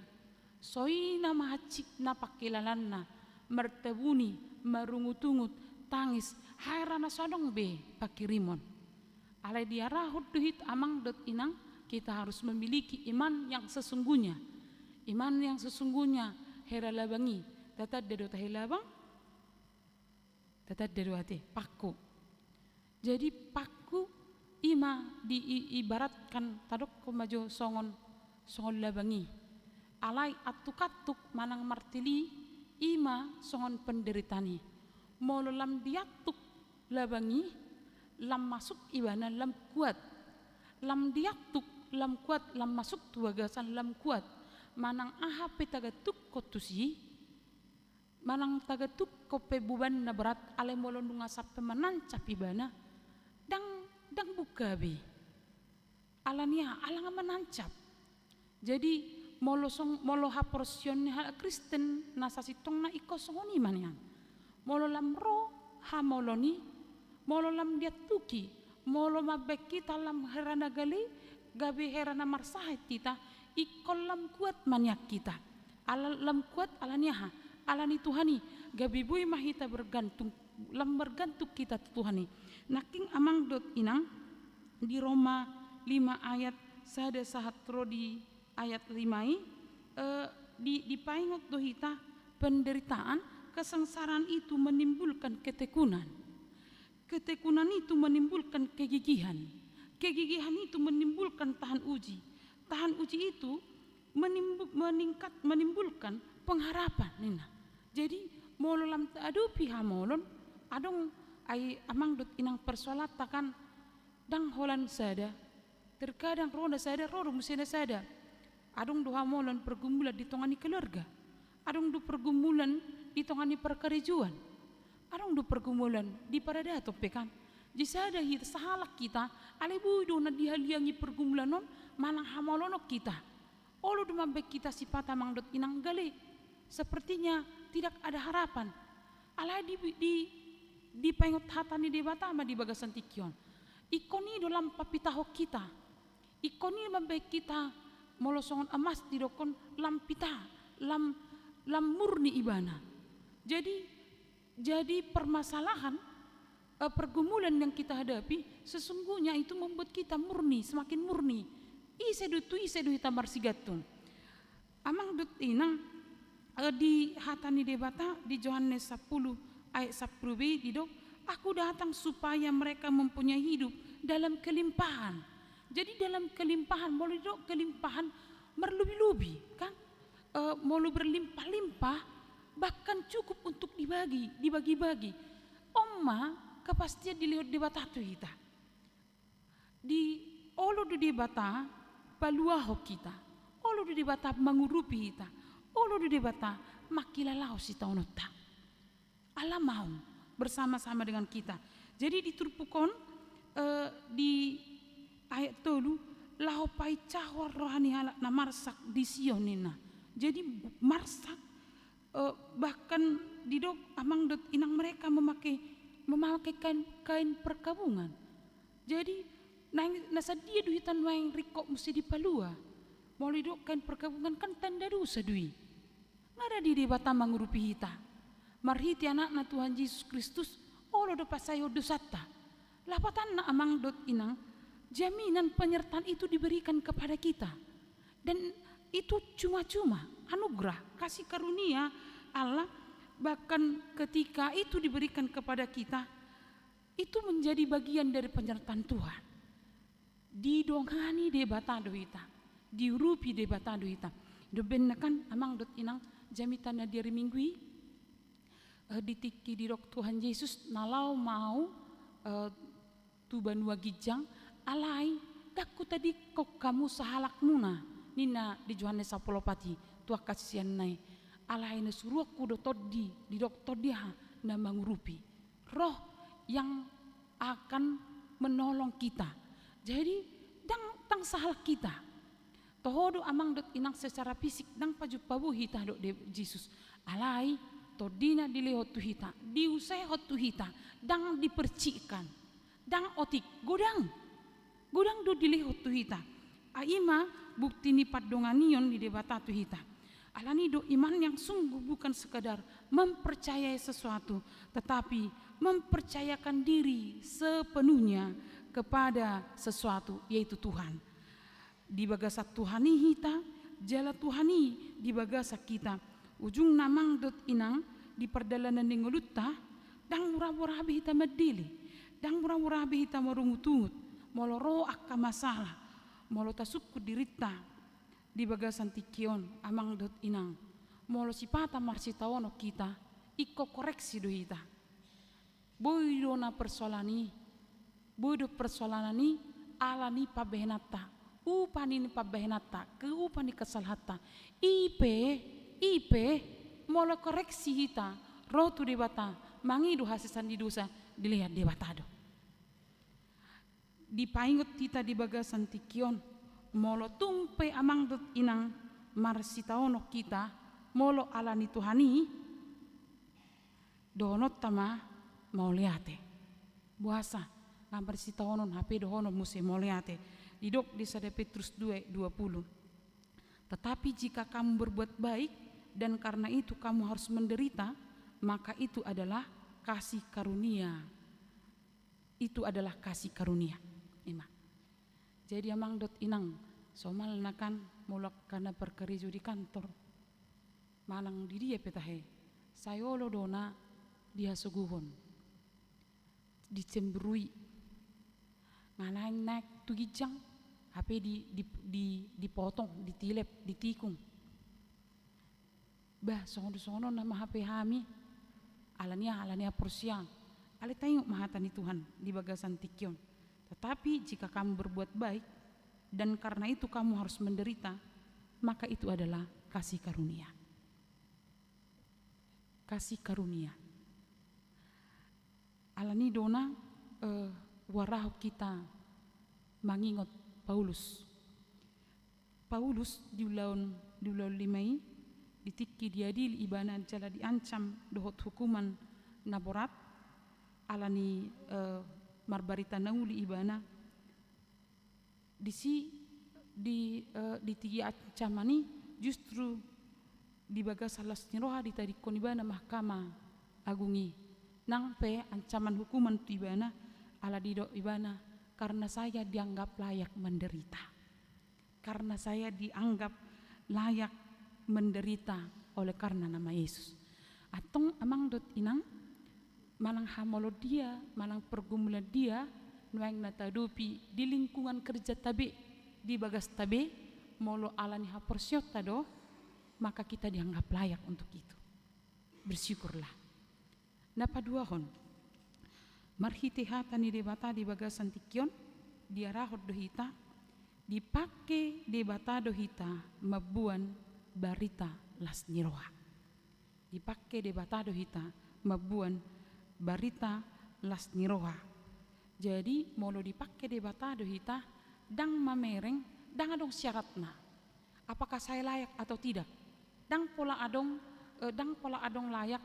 songon i ma hansit na pangkilalaanna, martabuni, marungutungut, tangis, haera na so adong be pangkirimon. Alai diarahon do hita amang dohot inang, kita harus memiliki iman yang sesungguhnya. Iman yang sesungguhnya, hera labang i. Tatanda do tahe labang? Tatanda do ate, pangku. Jadi pangku i ma di, i, ibaratkan, tadokkon ma jo songon, songon labang i. Alai antukantuk manang marteli i ma songon penderitaan i. Molo lam diantuk labang i, lam masuk ibana lam kuat. Lam diantuk lam kuat, lam masuk tu bagasan lam kuat. Manang aha pe tagantukkon tusi, manang tagantukkon pe beban na berat, alai molo nunga sampe manancap ibana, ndang, ndang buka be. Alani aha? Ala nga manancap. Jadi, molo song, molo haporseaon ni halak Kristen, na sasintongna ingkon songon i ma nian. Molo lam ro hamolon i, molo lam diantuki, molo mambaen hita lam hera na gale, gabe hera na marsahat hita, ingkon lam kuat ma nian hita. Ala lam kuat alani aha? Alani Tuhan i, gabe boi ma hita bergantung, lam bergantung hita tu Tuhan i. Nangkin amang dohot inang, di Roma lima ayat sada sahat ro di ayat lima i, eh, di, dipaingot do hita penderitaan, kesengsaraan itu menimbulkan ketekunan. Ketekunan itu menimbulkan kegigihan. Kegigihan itu menimbulkan tahan uji. Tahan uji itu menimbu-, meningkat, menimbulkan pengharapan, ninna. Jadi, molo lam taadopi hamolon, adong ai amang dohot inang persoalanta kan, ndang holan sada. Terkadang ro na sada, ro do muse na sada. Adong do hamolon pergumulan di tonga ni keluarga. Adong do pergumulan di tonga ni parkarejoan. Adong do pergumulan di paradaton pe kan. Jadi sada hita, sahalak hita, alai boi do na dihaliangi pergumulan on, manang hamolonon hita. Olo do mambaen hita sipata amang dohot inang gale. Sepertinya tidak ada harapan. Alai di, di, dipaingot hata ni Debata ma di bagasan tingki on. Ingkon i do lam papitahon hita. Ingkon i mambaen hita, molo songon emas didokkon lam pita, lam, lam murni ibana. Jadi, jadi permasalahan, eh, pergumulan yang kita hadapi, sesungguhnya itu membuat kita murni, semakin murni. Ise do, tu ise do hita marsigantung. Amang dohot inang, eh, di hata ni Debata di Johannes sampulu ayat sampulu be didok, "Aku datang supaya mereka mempunyai hidup dalam kelimpahan." Jadi dalam kelimpahan, molo didok kelimpahan, marlobi-lobi, kan? eh, molo berlimpah-limpah, bahkan cukup untuk dibagi, dibagi-bagi. On ma kepastian dilehon Debata tu hita. Di, olo do Debata paluahon hita, olo do Debata mangurupi hita, olo do Debata mangkilalahon sitaononta. Allah mau bersama-sama dengan kita. Jadi di turpuk on, eh, di ayat tolu, laho painsahon roha ni halak na marsak di Sion ninna. Jadi marsak, eh, bahkan didok amang dohot inang mereka memakai, memakai kain, kain perkabungan. Jadi naeng na sadia do hita nuaeng ringkot muse dipalua. Molo didok kain perkabungan kan tanda dosa do i. Nga da di Debata mangurupi hita. Marhite Anakna Tuhan Jesus Kristus, olo do pasaehon dosanta. Lapatanna amang dohot inang, jaminan penyertaan itu diberikan kepada kita. Dan itu cuma-cuma anugerah, kasih karunia Allah, bahkan ketika itu diberikan kepada kita, itu menjadi bagian dari penyertaan Tuhan. Didongani Debata do hita, diurupi Debata do hita. Dohot bahenna kan amang dohot inang, jamita na di ari Minggu i, eh, di tingki didok Tuhan Jesus, na laho ma Ahu, eh, tu banua ginjang, alai ndang Hutadingkon hamu sahalakmuna, ninna di Johannes sampulu opat i, tu angka siseanna i. Alai na suruonku do Tondi, didok Tondi aha, na mangurupi. Roh yang akan menolong kita. Jadi, ndang, ndang sahalak hita. Toho do amang dohot inang secara fisik, ndang pajumpa boi hita dohot Jesus. Alai, Tondina dilehon tu hita, diusehon tu hita, ndang dipercikkan, ndang otik, godang. Godang do dilehon tu hita. Ai i ma bukti ni pandonganion ni Debata tu hita. Alani do iman yang sungguh bukan sekadar mempercayai sesuatu, tetapi mempercayakan diri sepenuhnya kepada sesuatu, yaitu Tuhan. Di bagasan Tuhan i hita, jala Tuhan i di bagasan hita. Ujungna amang dohot inang, di pardalanan ni ngolunta, ndang mura-mura be hita mandele, ndang mura-mura be hita marungut-ungut, molo ro angka masalah, molo tasungkun dirinta di bagasan tingki on, amang dohot inang. Molo sipata marsitaonon hita, ingkon koreksi do hita. Boi do na persoalan i, boi do persoalan i, ala ni pambahenanta, upa ni pambahenanta, ke upa ni kesalahanta. I pe, i pe, molo koreksi hita, ro tu Debata, mangido hasesaan ni dosa, dilehon Debata do. Dipaingot hita di bagasan tingki on, molo tung pe amang dohot inang marsitaonon hita, molo ala ni Tuhan i, dohononta ma mauliate. Boasa, nga marsitaonon hape dohonon muse mauliate. Didok di sada Petrus dua ayat dua puluh. Tetapi jika kamu berbuat baik, dan karena itu kamu harus menderita, maka itu adalah kasih karunia. Itu adalah kasih karunia. I ma. Jadi amang dohot inang, somalna kan molo angka na parkarejo di kantor, manang di dia pe tahe, sai olo do na dihasogohon, dicemburui. Nga naeng naek tu ginjang, hape di, di, di, dipotong, ditilep, ditikung. Bah, songon-songon on nama hape hami, ala ni aha, ala ni haporseaon. Alai taingot ma hata ni Tuhan di bagasan tingki on. Tetapi jika kamu berbuat baik, dan karena itu kamu harus menderita, maka itu adalah kasih karunia. Kasih karunia. Ala ni do na, eh, huarahon hita mangingot Paulus. Paulus di ulaon, di ulaon lima i, di tingki diadili ibana jala diancam dohot hukuman na borat, ala ni, eh, marbarita na uli ibana, disi di, eh, di tingki ancaman i justru di bagasan las ni roha ditadingkon ibana Mahkamah Agung i. Nang pe ancaman hukuman tu ibana, ala didok ibana, karena saya dianggap layak menderita. Karena saya dianggap layak menderita oleh karena nama Yesus. Antong amang dohot inang, manang hamolon dia, manang pergumulan dia, nuaeng na taadopi di lingkungan kerjata be, di bagasta be, molo ala ni haporseaonta do, maka kita dianggap layak untuk itu. Bersyukurlah. Na paduahon, marhite hata ni Debata di bagasan tingki on, diarahon do hita, dipake Debata do hita mamboan barita las ni roha. Dipake Debata do hita mamboan barita las ni roha. Jadi, molo dipake Debata do hita, ndang mamereng, ndang adong syaratna. Apakah saya layak atau tidak? Ndang pola adong, eh, ndang pola adong layak,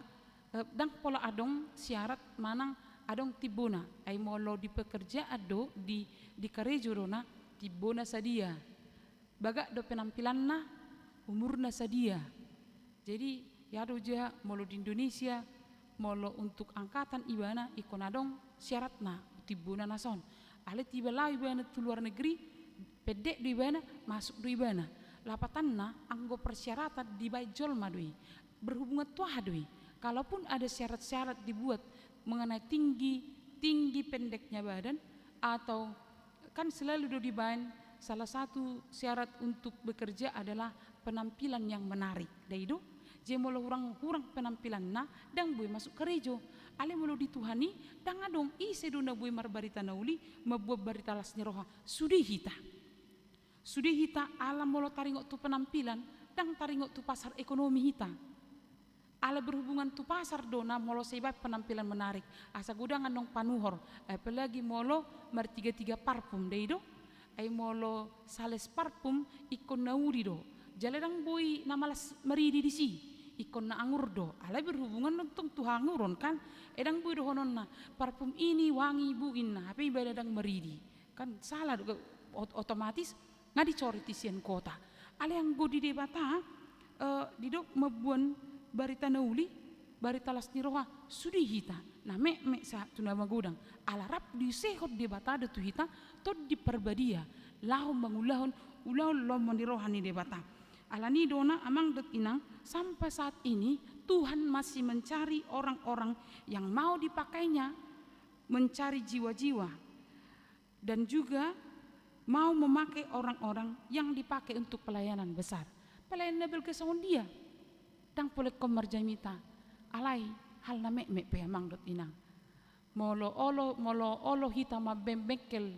eh, ndang pola adong syarat manang adong timbona. Ai molo di pekerjaan do, di, di karejo do na, timbona sadia. Bagak do penampilanna, umurna sadia. Jadi, ia do ja molo di Indonesia, molo untuk angkatan ibana, ingkon adong syaratna, timbona na son. Alai tiba laho ibana tu luar negeri, pendek do ibana, masuk do ibana. Lapatanna, anggo persyaratan dibaen jolma do i. Berhubungan tu aha do i? Kalaupun ada syarat-syarat dibuat mengenai tinggi, tinggi pendeknya badan, atau kan selalu do dibaen salah satu syarat untuk bekerja adalah penampilan yang menarik. Ndai do? Jadi molo hurang, hurang penampilanna, ndang boi masuk karejo. Alai molo di Tuhan i, ndang adong ise do na boi marbarita na uli, mamboan barita las ni roha. Sude hita. Sude hita ala molo taringot tu penampilan, ndang taringot tu pasar ekonomi hita. Ala berhubungan tu pasar do na molo sai baen penampilan menarik. Asa godang annon panuhor, apalagi molo martiga-tiga parfum, ndai do? Ai molo sales parfum, ingkon na uli do. Jala ndang boi na malas maridi disi, ingkon na angur do. Alai berhubungan antong tu haanguron kan. Eh, ndang boi dohononna, parfum ini wangi, Bu, inna. Hape ibana ndang maridi. Kan salah do, ot-, otomatis nga dicoret i sian kota. Alai anggo di Debata, eh, didok mamboan barita na uli, barita las ni roha, sude hita, na metmet sahat tu na magodang. Ala rap diusehon Debata do tu hita Tondi Parbadia, laho mangulahon ulaon lomo ni roha ni Debata. Alani do na, amang dohot inang, sampai saat ini Tuhan masih mencari orang-orang yang mau dipakainya mencari jiwa-jiwa. Dan juga mau memakai orang-orang yang dipakai untuk pelayanan besar. Pelayanan na balga songon dia. Ndang pola ingkon marjamita. Alai hal na metmet pe, amang dohot inang. Molo olo, molo olo hita mambaen bengkel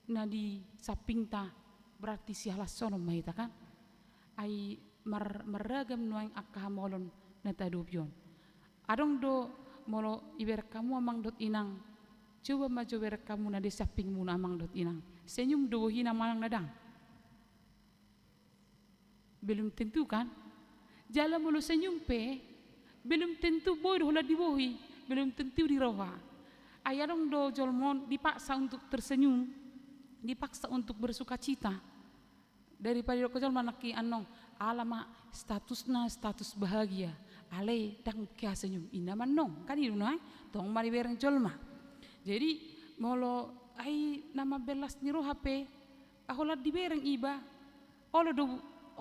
na di sampingta, berarti sihalashonon ma hita kan. Ai mar-, marragam nuaeng angka hamaolon na tahadopi on. Adong do, molo ibereng hamu amang dohot inang, coba ma jo bereng hamu na di sampingmuna amang dohot inang. Senyum do bohina manang na ndang? Belum tentu kan? Jala molo senyum pe, belum tentu boi do holan di bohi, belum tentu di roha. Ai adong do jolma on dipaksa untuk tersenyum, dipaksa untuk bersukacita. Daripada didok jolma nangkin annon, ala ma statusna status bahagia, alai ndang hea senyum, inna ma annon, kan i do na, tong ma dibereng jolma. Jadi molo ai na mambaen las ni roha pe, ah, holan dibereng iba, olo do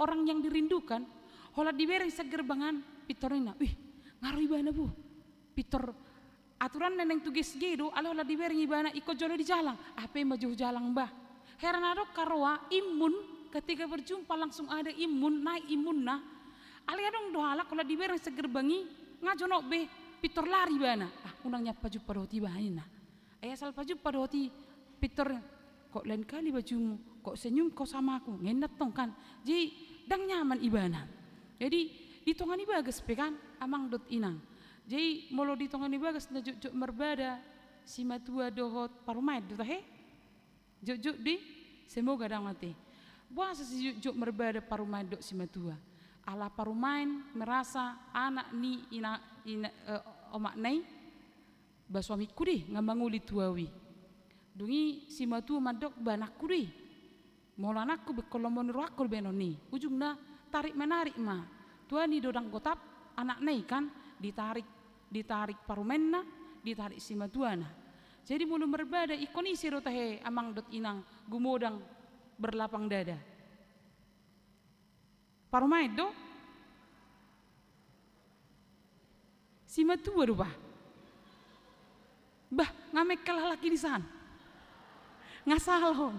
orang yang dirindukan, holan dibereng sian gerbang an, pintor ninna, wih, nga ro ibana bo, pintor. Aturanna naeng tu G S G do, alai holan dibereng ibana ingkon jolo dijalang. Hape ma jo hujalang bah. Heran adong haroa imun, ketika berjumpa langsung ada imun, naik imunna. Alai adong do halak holan dibereng sian gerbang i, nga jonok be, pintor lari ibana. Ah, unang nian pajumpa dohot iba, ninna. Ai asal pajumpa dohot i, pintor, kok lain kali bajumu, kok senyum kau sama aku, nga inna tong kan. Jadi ndang nyaman ibana. Jadi di tonga ni bagas pe kan, amang dohot inang. Jadi molo di tonga ni bagas na jotjot marbada simatua dohot parumaen do tahe. Jotjot di, semoga ndang ate. Boasa sijotjot marbada parumaen dohot simatua? Ala parumaen merasa anak ni ina, ina, eh, omakna i ba suamingku do i, nga mangoli tu au i. Dung i simatua mandok ba anakku do i. Molo anakku, bengkon lomo ni rohangku do baenon i. Ujungna tarik menarik ma. Tua ni do ndang gotap anakna i kan, ditarik, ditarik parumaenna, ditarik simatuana. Jadi molo marbada ingkon ise do tahe amang dohot inang gumodang berlapang dada? Parumaen do? Simatua do bah. Bah, nga mengkel halak i di san. Nga salah on.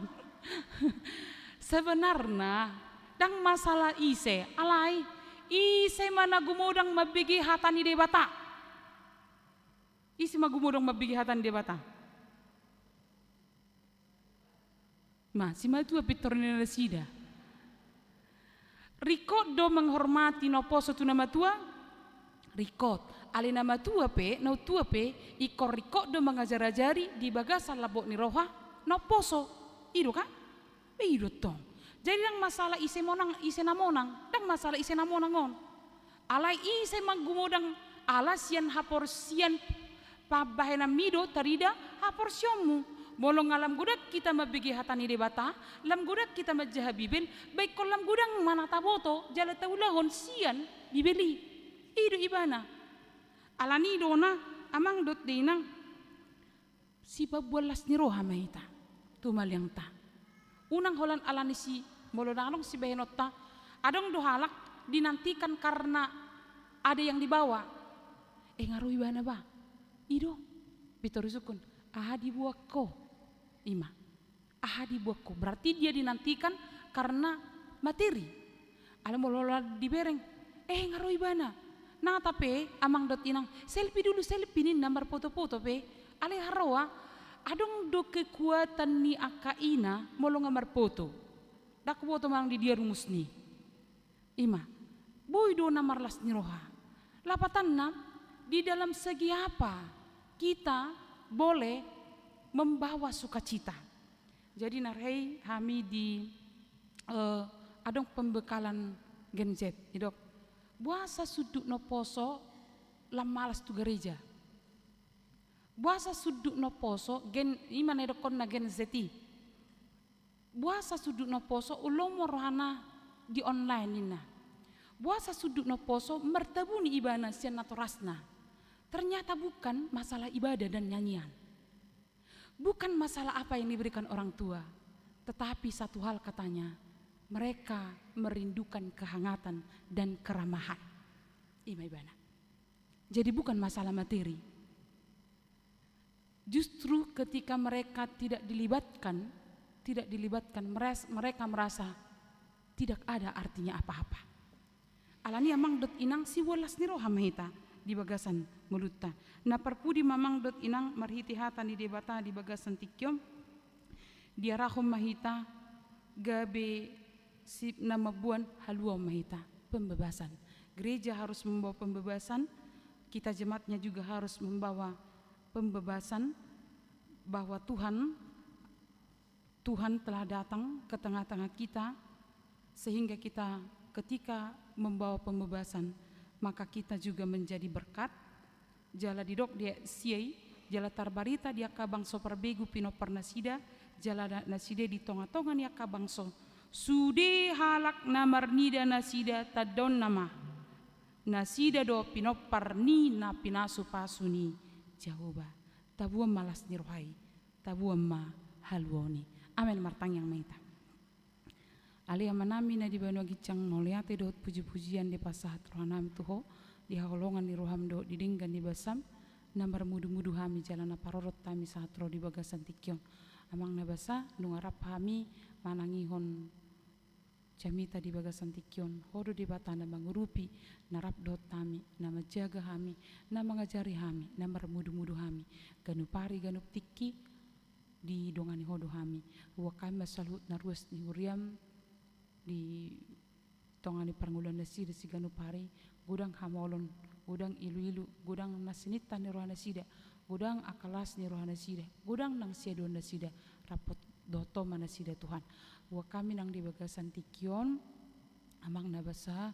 Sebenarna ndang masalah ise, alai Ise ma na gumodang mambege hata ni Debata? Ise ma gumodang mambege hata ni Debata? Ma, simatua pintor ni nasida. Ringkot do menghormati na umposo tu na matua? Ringkot. Alai na matua pe, na tua pe, ingkon ringkot do mangajar-ajari di bagasan lambok ni roha na umposo. I do kan? Be i do tong. Jadi ndang masalah ise monang, ise na monang, ndang masalah ise na monang on. Alai ise ma gumodang ala sian haporsean pambahenanmi do tarida haporseanmu. Molo nga lam godang hita mambege hata ni Debata, lam godang hita manjaha Bibel, ba ingkon lam godang ma na taboto jala taulahon sian Bibel i. I do ibana. Alani i do na amang dohot inang, sipaboan las ni roha ma hita tu maliangta. Unang holan alani si, molo ndang adong sibahenonta, adong do halak dinantikan karena ada yang dibawa. Eh, nga ro ibana ba. I do. Pintor isungkun, aha diboan ho? I ma. Aha diboan ho? Berarti dia dinantikan karena materi. Alai molo holan dibereng, eh, nga ro ibana. Nata pe amang dohot inang, selfie dulu, selfie ninna, marpoto-poto pe. Alai haroa, adong do kekuatan ni angka ina molo nga marpoto. Ndang huboto manang di dia rumusna i. I ma, boi do na marlas ni roha. Lapatanna, di dalam segi apa kita boleh membawa sukacita? Jadi na rei hami di, eh, adong pembekalan Gen Z, didok, boasa sundut na umposo lam malas tu gareja? Boasa sundut na umposo, Gen, i ma na didokkon na Gen Z i. Boasa sundut na umposo, olo ma rohana di online ninna. Boasa sundut na umposo, martabuni ibana sian natorasna. Ternyata bukan masalah ibadah dan nyanyian. Bukan masalah apa yang diberikan orang tua, tetapi satu hal katanya, mereka merindukan kehangatan dan keramahan. I ma ibana. Jadi bukan masalah materi. Justru ketika mereka tidak dilibatkan, tidak dilibatkan, meres-, mereka merasa tidak ada artinya apa-apa. Alani i amang dohot inang, siboan las ni roha ma hita di bagasan ngolunta. Na parpudi ma amang dohot inang, marhite hata ni Debata di bagasan tingki on, diarahon ma hita gabe si-, na mamboan haluaon ma hita, pembebasan. Gereja harus membawa pembebasan, kita jemaatnya juga harus membawa pembebasan, bahwa Tuhan, Tuhan telah datang ke tengah-tengah kita, sehingga kita ketika membawa pembebasan, maka kita juga menjadi berkat. Jala didok di ayat sia i, jala tarbarita di angka bangso parbegu pinompar nasida, jala na-, nasida di tonga-tonga ni angka bangso, sude halak na marnida nasida tandaonna ma, nasida do pinompar ni na pinasu-pasu ni Jahowa. Taboan ma las ni roha i, taboan ma haluaon i. Amen. Martangiang ma hita. Ale Amanami na di banua ginjang, mauliate dohot puji-pujian dipasahat rohanami tu Ho, di haholongan ni roham dohot di denggan ni basam, na marmudu-mudu hami jala na parorot hami sahat ro di bagasan tingki on. Amang na basa, nunga rap hami manangihon jamita di bagasan tingki on, Ho do Debata na mangurupi, na rap dohot hami, na manjaga hami, na mangajari hami, na marmudu-mudu hami, ganup ari ganup tingki, didongani Ho do hami. Huboan hami ma saluhut na ruas ni huriam di tonga ni parngoluan nasida siganup ari, godang hamaolon, godang ilu-ilu, godang na sininta ni roha nasida, godang angka las ni roha nasida, godang nang siadoan nasida, rap dohot Ho ma nasida Tuhan. Huboan hami nang di bagasan tingki on, Amang na basa,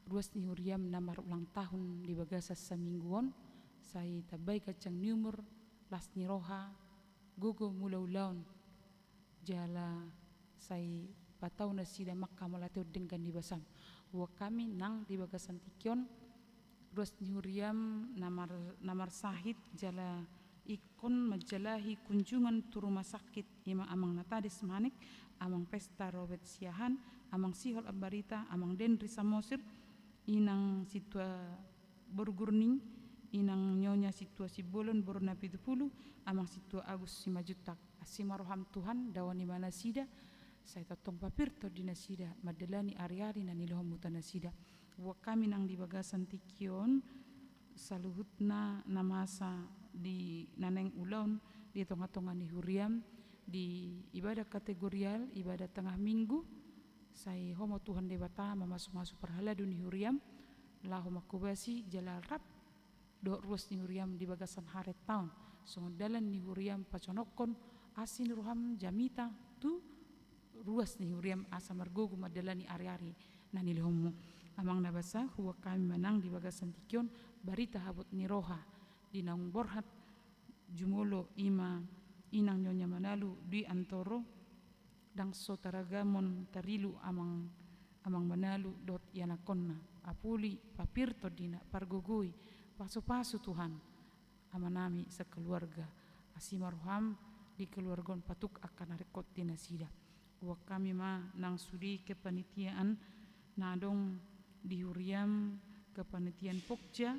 ruas ni huriam na marulang tahun di bagasan saminggu on, sai tambai ganjang ni umur, las ni roha, gogo mangula ulaon, jala sai patau nasida manghamauliatehon denggan ni basam. Huboan hami nang di bagasan tingki on, ruas ni huriam na mar-, na marsahit jala ingkon manjalahi kunjungan tu rumah sakit, i ma Amang Natades Manik, Amang Pesta Robert Siahaan, Amang Sihol Ambarita, Amang Denri Samosir, Inang Sintua boru Gurning, Inang Nyonya Sintua Simbolon boru Napitupulu, Amang Sintua Agus Simanjuntak. Asi ma roham Tuhan, daoan i ma nasida, sai tongtong papir tondi nasida mandalani ari-ari na nilehonmu tu nasida. Buat hami nang di bagasan tingki on, saluhutna na masa di na naeng ulaon di tonga-tonga ni huriam, di ibadah kategorial, ibadah tengah minggu, sai Ho ma Tuhan Debata mamasu-masu parhalado ni huriam, laho manghobasi jala rap dohot ruas ni huriam di bagasan haretaon, songon dalan ni huriam pajonokkon asi ni roham jamita tu ruas ni huriam asa margogo mandalani ari-ari na nilehonmu. Amang na basa, huboan hami ma nang di bagasan tingki on barita habot ni roha di naung borhat jumolo, i ma inang Nyonya Manalu Dwi Antoro, ndang so taragamon tarilu amang, amang Manalu dohot ianakkonna, apuli, papir tondina, pargogoi, pasu-pasu Tuhan amanami sakeluarga, asi ma roham di keluarga on patuk angka na ringkot di nasida. Huboan hami ma nang sude kepanitiaan na adong di huriam, kepanitiaan pokja,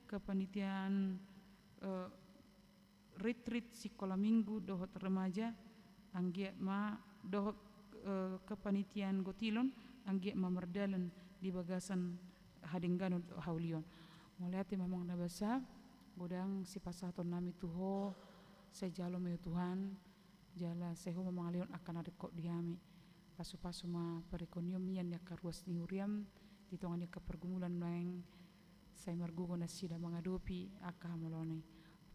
kepanitiaan, eh, retreat sikola minggu dohot remaja, anggiat ma dohot, eh, kepanitiaan gotilon, anggiat ma mardalan di bagasan hadengganon dohot haulion. Mauliate ma amang na basa, godang sipasahatonnami tu Ho, sai jalo ma i Tuhan, jala sai Ho ma mangalehon angka na ringkot di hami. Pasu-pasu ma perekonomian ni angka ruas ni huriam, di tonga ni angka pergumulan naeng sai margogo nasida mangadopi angka hamaolon i.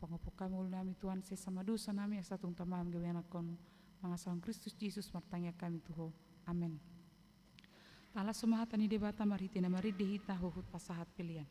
Pangopok hami ngolunami Tuhan, sesa ma dosanami asa tung tama ma gabe ianakkon, mangasahon Kristus Jesus martangiang hami tu Ho. Amen. Talas ma hata ni Debata marhite na marende hita huhut pasahat pelean.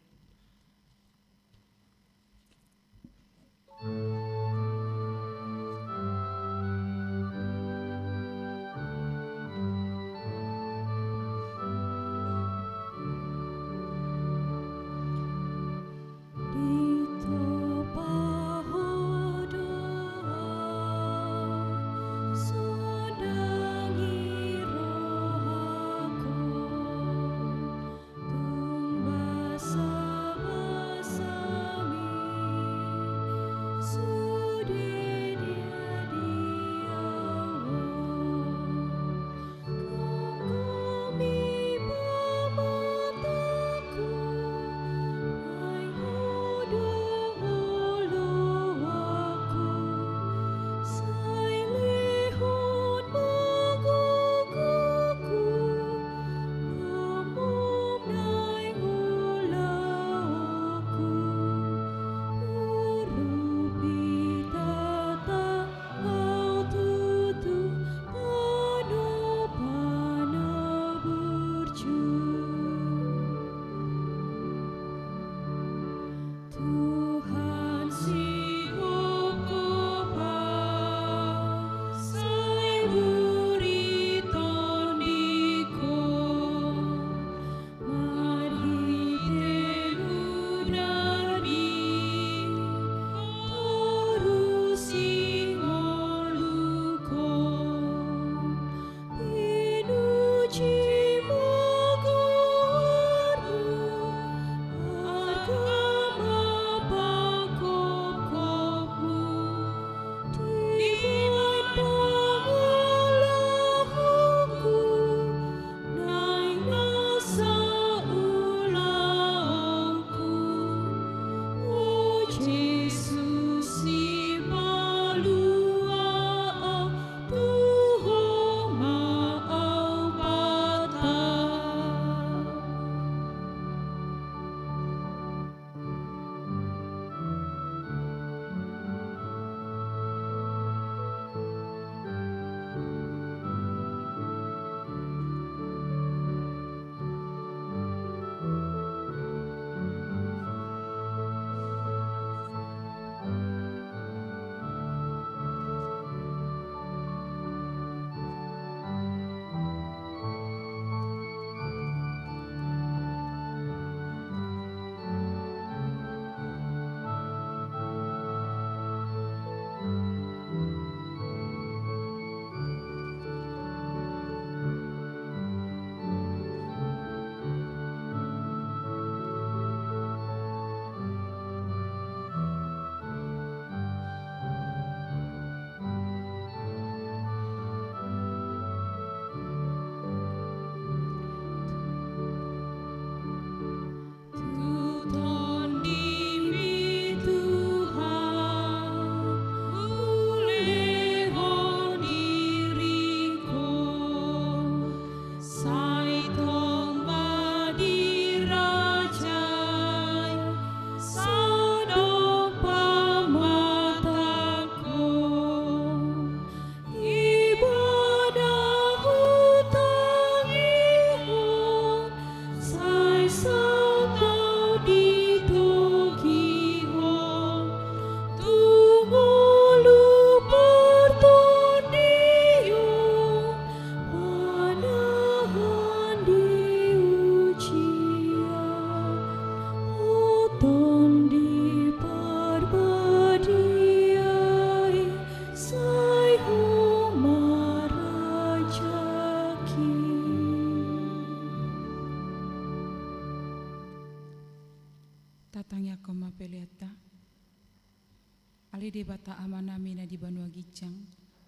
Debata Amanami na di banua ginjang,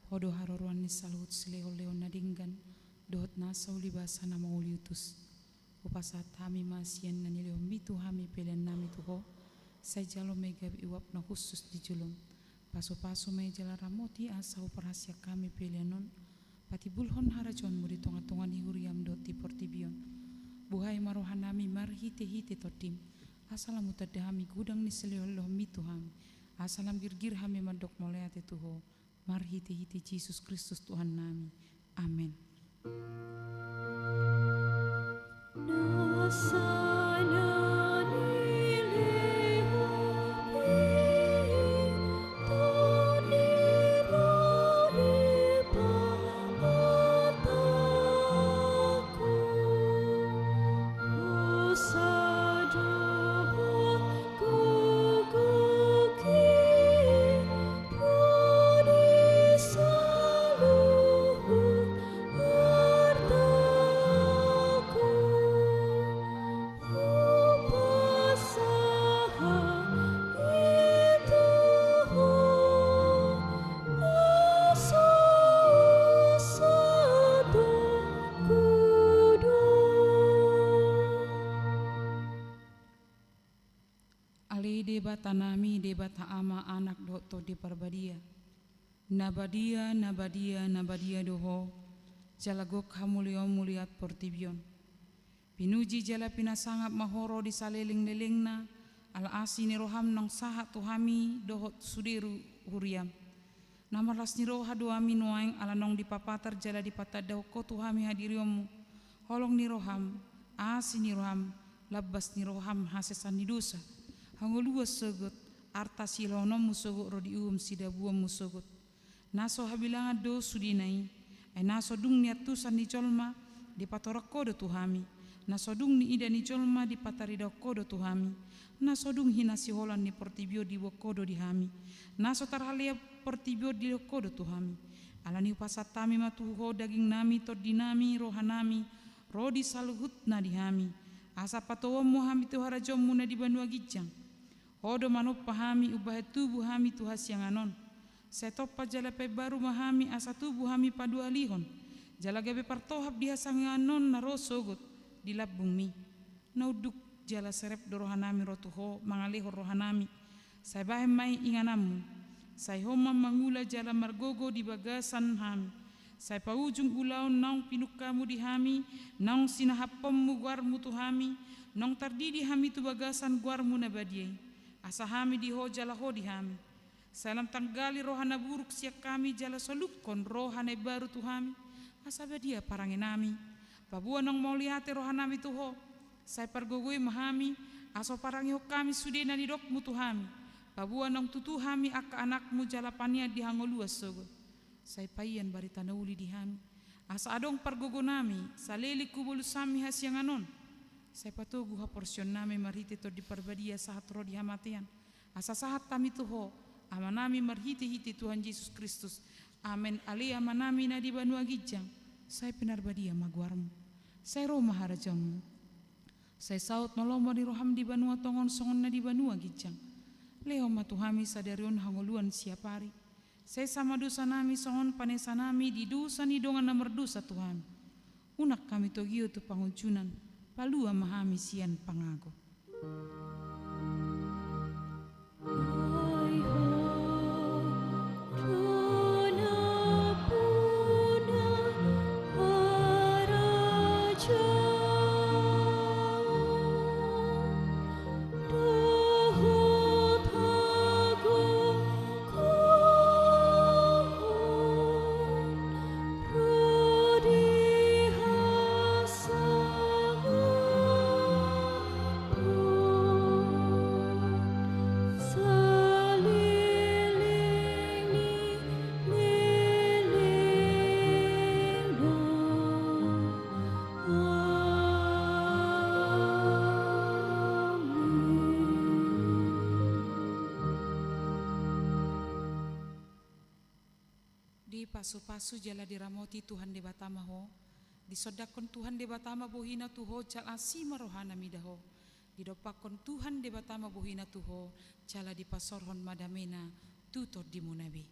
Ho do haroroan ni saluhut silehonlehon na denggan dohot nasa ulibasa na mauliutus. Hupasahat hami ma sian na nilehonMi tu hami peleannami tu Ho, sai jalo ma i gabe uap na hushus di jolom. Pasupasu ma i jala ramoti asa huparhaseang hami pelean on, patimbulhon harajaonMu di tongatonga ni huriaM dohot di portibi on. Buhai ma rohanami marhitehite TondiM, asa lam hutanda hami godang ni silehonlehonMi tu hami, asa lam girgir hami mandok mauliate tu Ho, marhitehite Jesus Kristus Tuhannami. Amen. Ale Debatanami, Debata Ama, Anak dohot Tondi Parbadia. Na badia, na badia, na badia do Ho, jala gok hamuliaonMu liat portibi on. Pinuji jala pinasangap ma Ho ro di salelenglelengna, ala asi ni rohaM naung sahat tu hami dohot sude ru-, huriaM. Na marlas ni roha do hami nuaeng ala naung dipapatar jala dipatandahon Ho tu hami hadirionMu. Holong ni rohaM, asi ni rohaM, lambas ni rohaM, hasesaan ni dosa, hangoluan sogot, arta silehononMu sogot ro di uhum sidabuonMu sogot. Na so habilangan do sudena i, ai na so dung niantusan ni jolma dipatorang Ho do tu hami, na so dung niida ni jolma dipataridahon Ho do tu hami, na so dung hinasiholan ni portibi on diboan Ho do di hami, na so tarhalean portibi on didok Ho do tu hami. Alani i hupasahat hami ma tu Ho dagingnami, tondinami, rohanami, ro di saluhutna di hami, asa patobonMu hami tu harajaonMu na di banua ginjang. Ho do manompa hami umbahen tubu hami tu hasiangan on. Sai tompa jala paimbaru ma hami asa tubu hami paduahalihon, jala gabe partohap di hasiangan on na ro sogot di lambungMi. Na unduk jala serep do rohanami ro tu Ho mangalehon rohanami. Sai bahen ma i ingananMu. Sai Ho ma mangula jala margogo di bagasan hami. Sai paujung ulaon naung pinungkaMu di hami, naung sinahapkonMu goarMu tu hami, naung tardidi hami tu bagasan goarMu na badia i. Asa hami di Ho jala Ho di hami. Sai lam tanggali roha na buruk sian hami jala solukhon roha na imbaru tu hami, asa badia parangenami. Paboa naung mauliate rohanami tu Ho, sai pargogoi ma hami, asa huparangehon hami sude na nidokMu tu hami. Paboa naung tutu hami angka anakMu jala panean di hangoluan sogot. Sai paian barita na uli di hami, asa adong pargogonami saleleng hubolus hami hasiangan on. Sai patogu haporseaonnami marhite Tondi Parbadia sahat ro di hamatean, asa sahat hami tu Ho, Amanami, marhitehite Tuhan Jesus Kristus. Amen. Ale Amanami na di banua ginjang, sai pinarbadia ma goarMu. Sai ro ma harajaonMu. Sai saut ma lomo ni rohaM di banua tonga on songon na di banua ginjang. Lehon ma tu hami sadari on hangoluan siapari. Sesa ma dosanami songon panesanami di dosa ni dongan na mardosa tu hami. Unang hami togihon tu pangunjunan, palua ma hami sian pangago. Dipasupasu jala diramoti Tuhan Debata ma ho. Disondangkon Tuhan Debata ma bohina tu ho jala asi ma rohana mida ho. Didompakkon Tuhan Debata ma bohina tu ho jala dipasaorhon ma damena tu tondimuna be.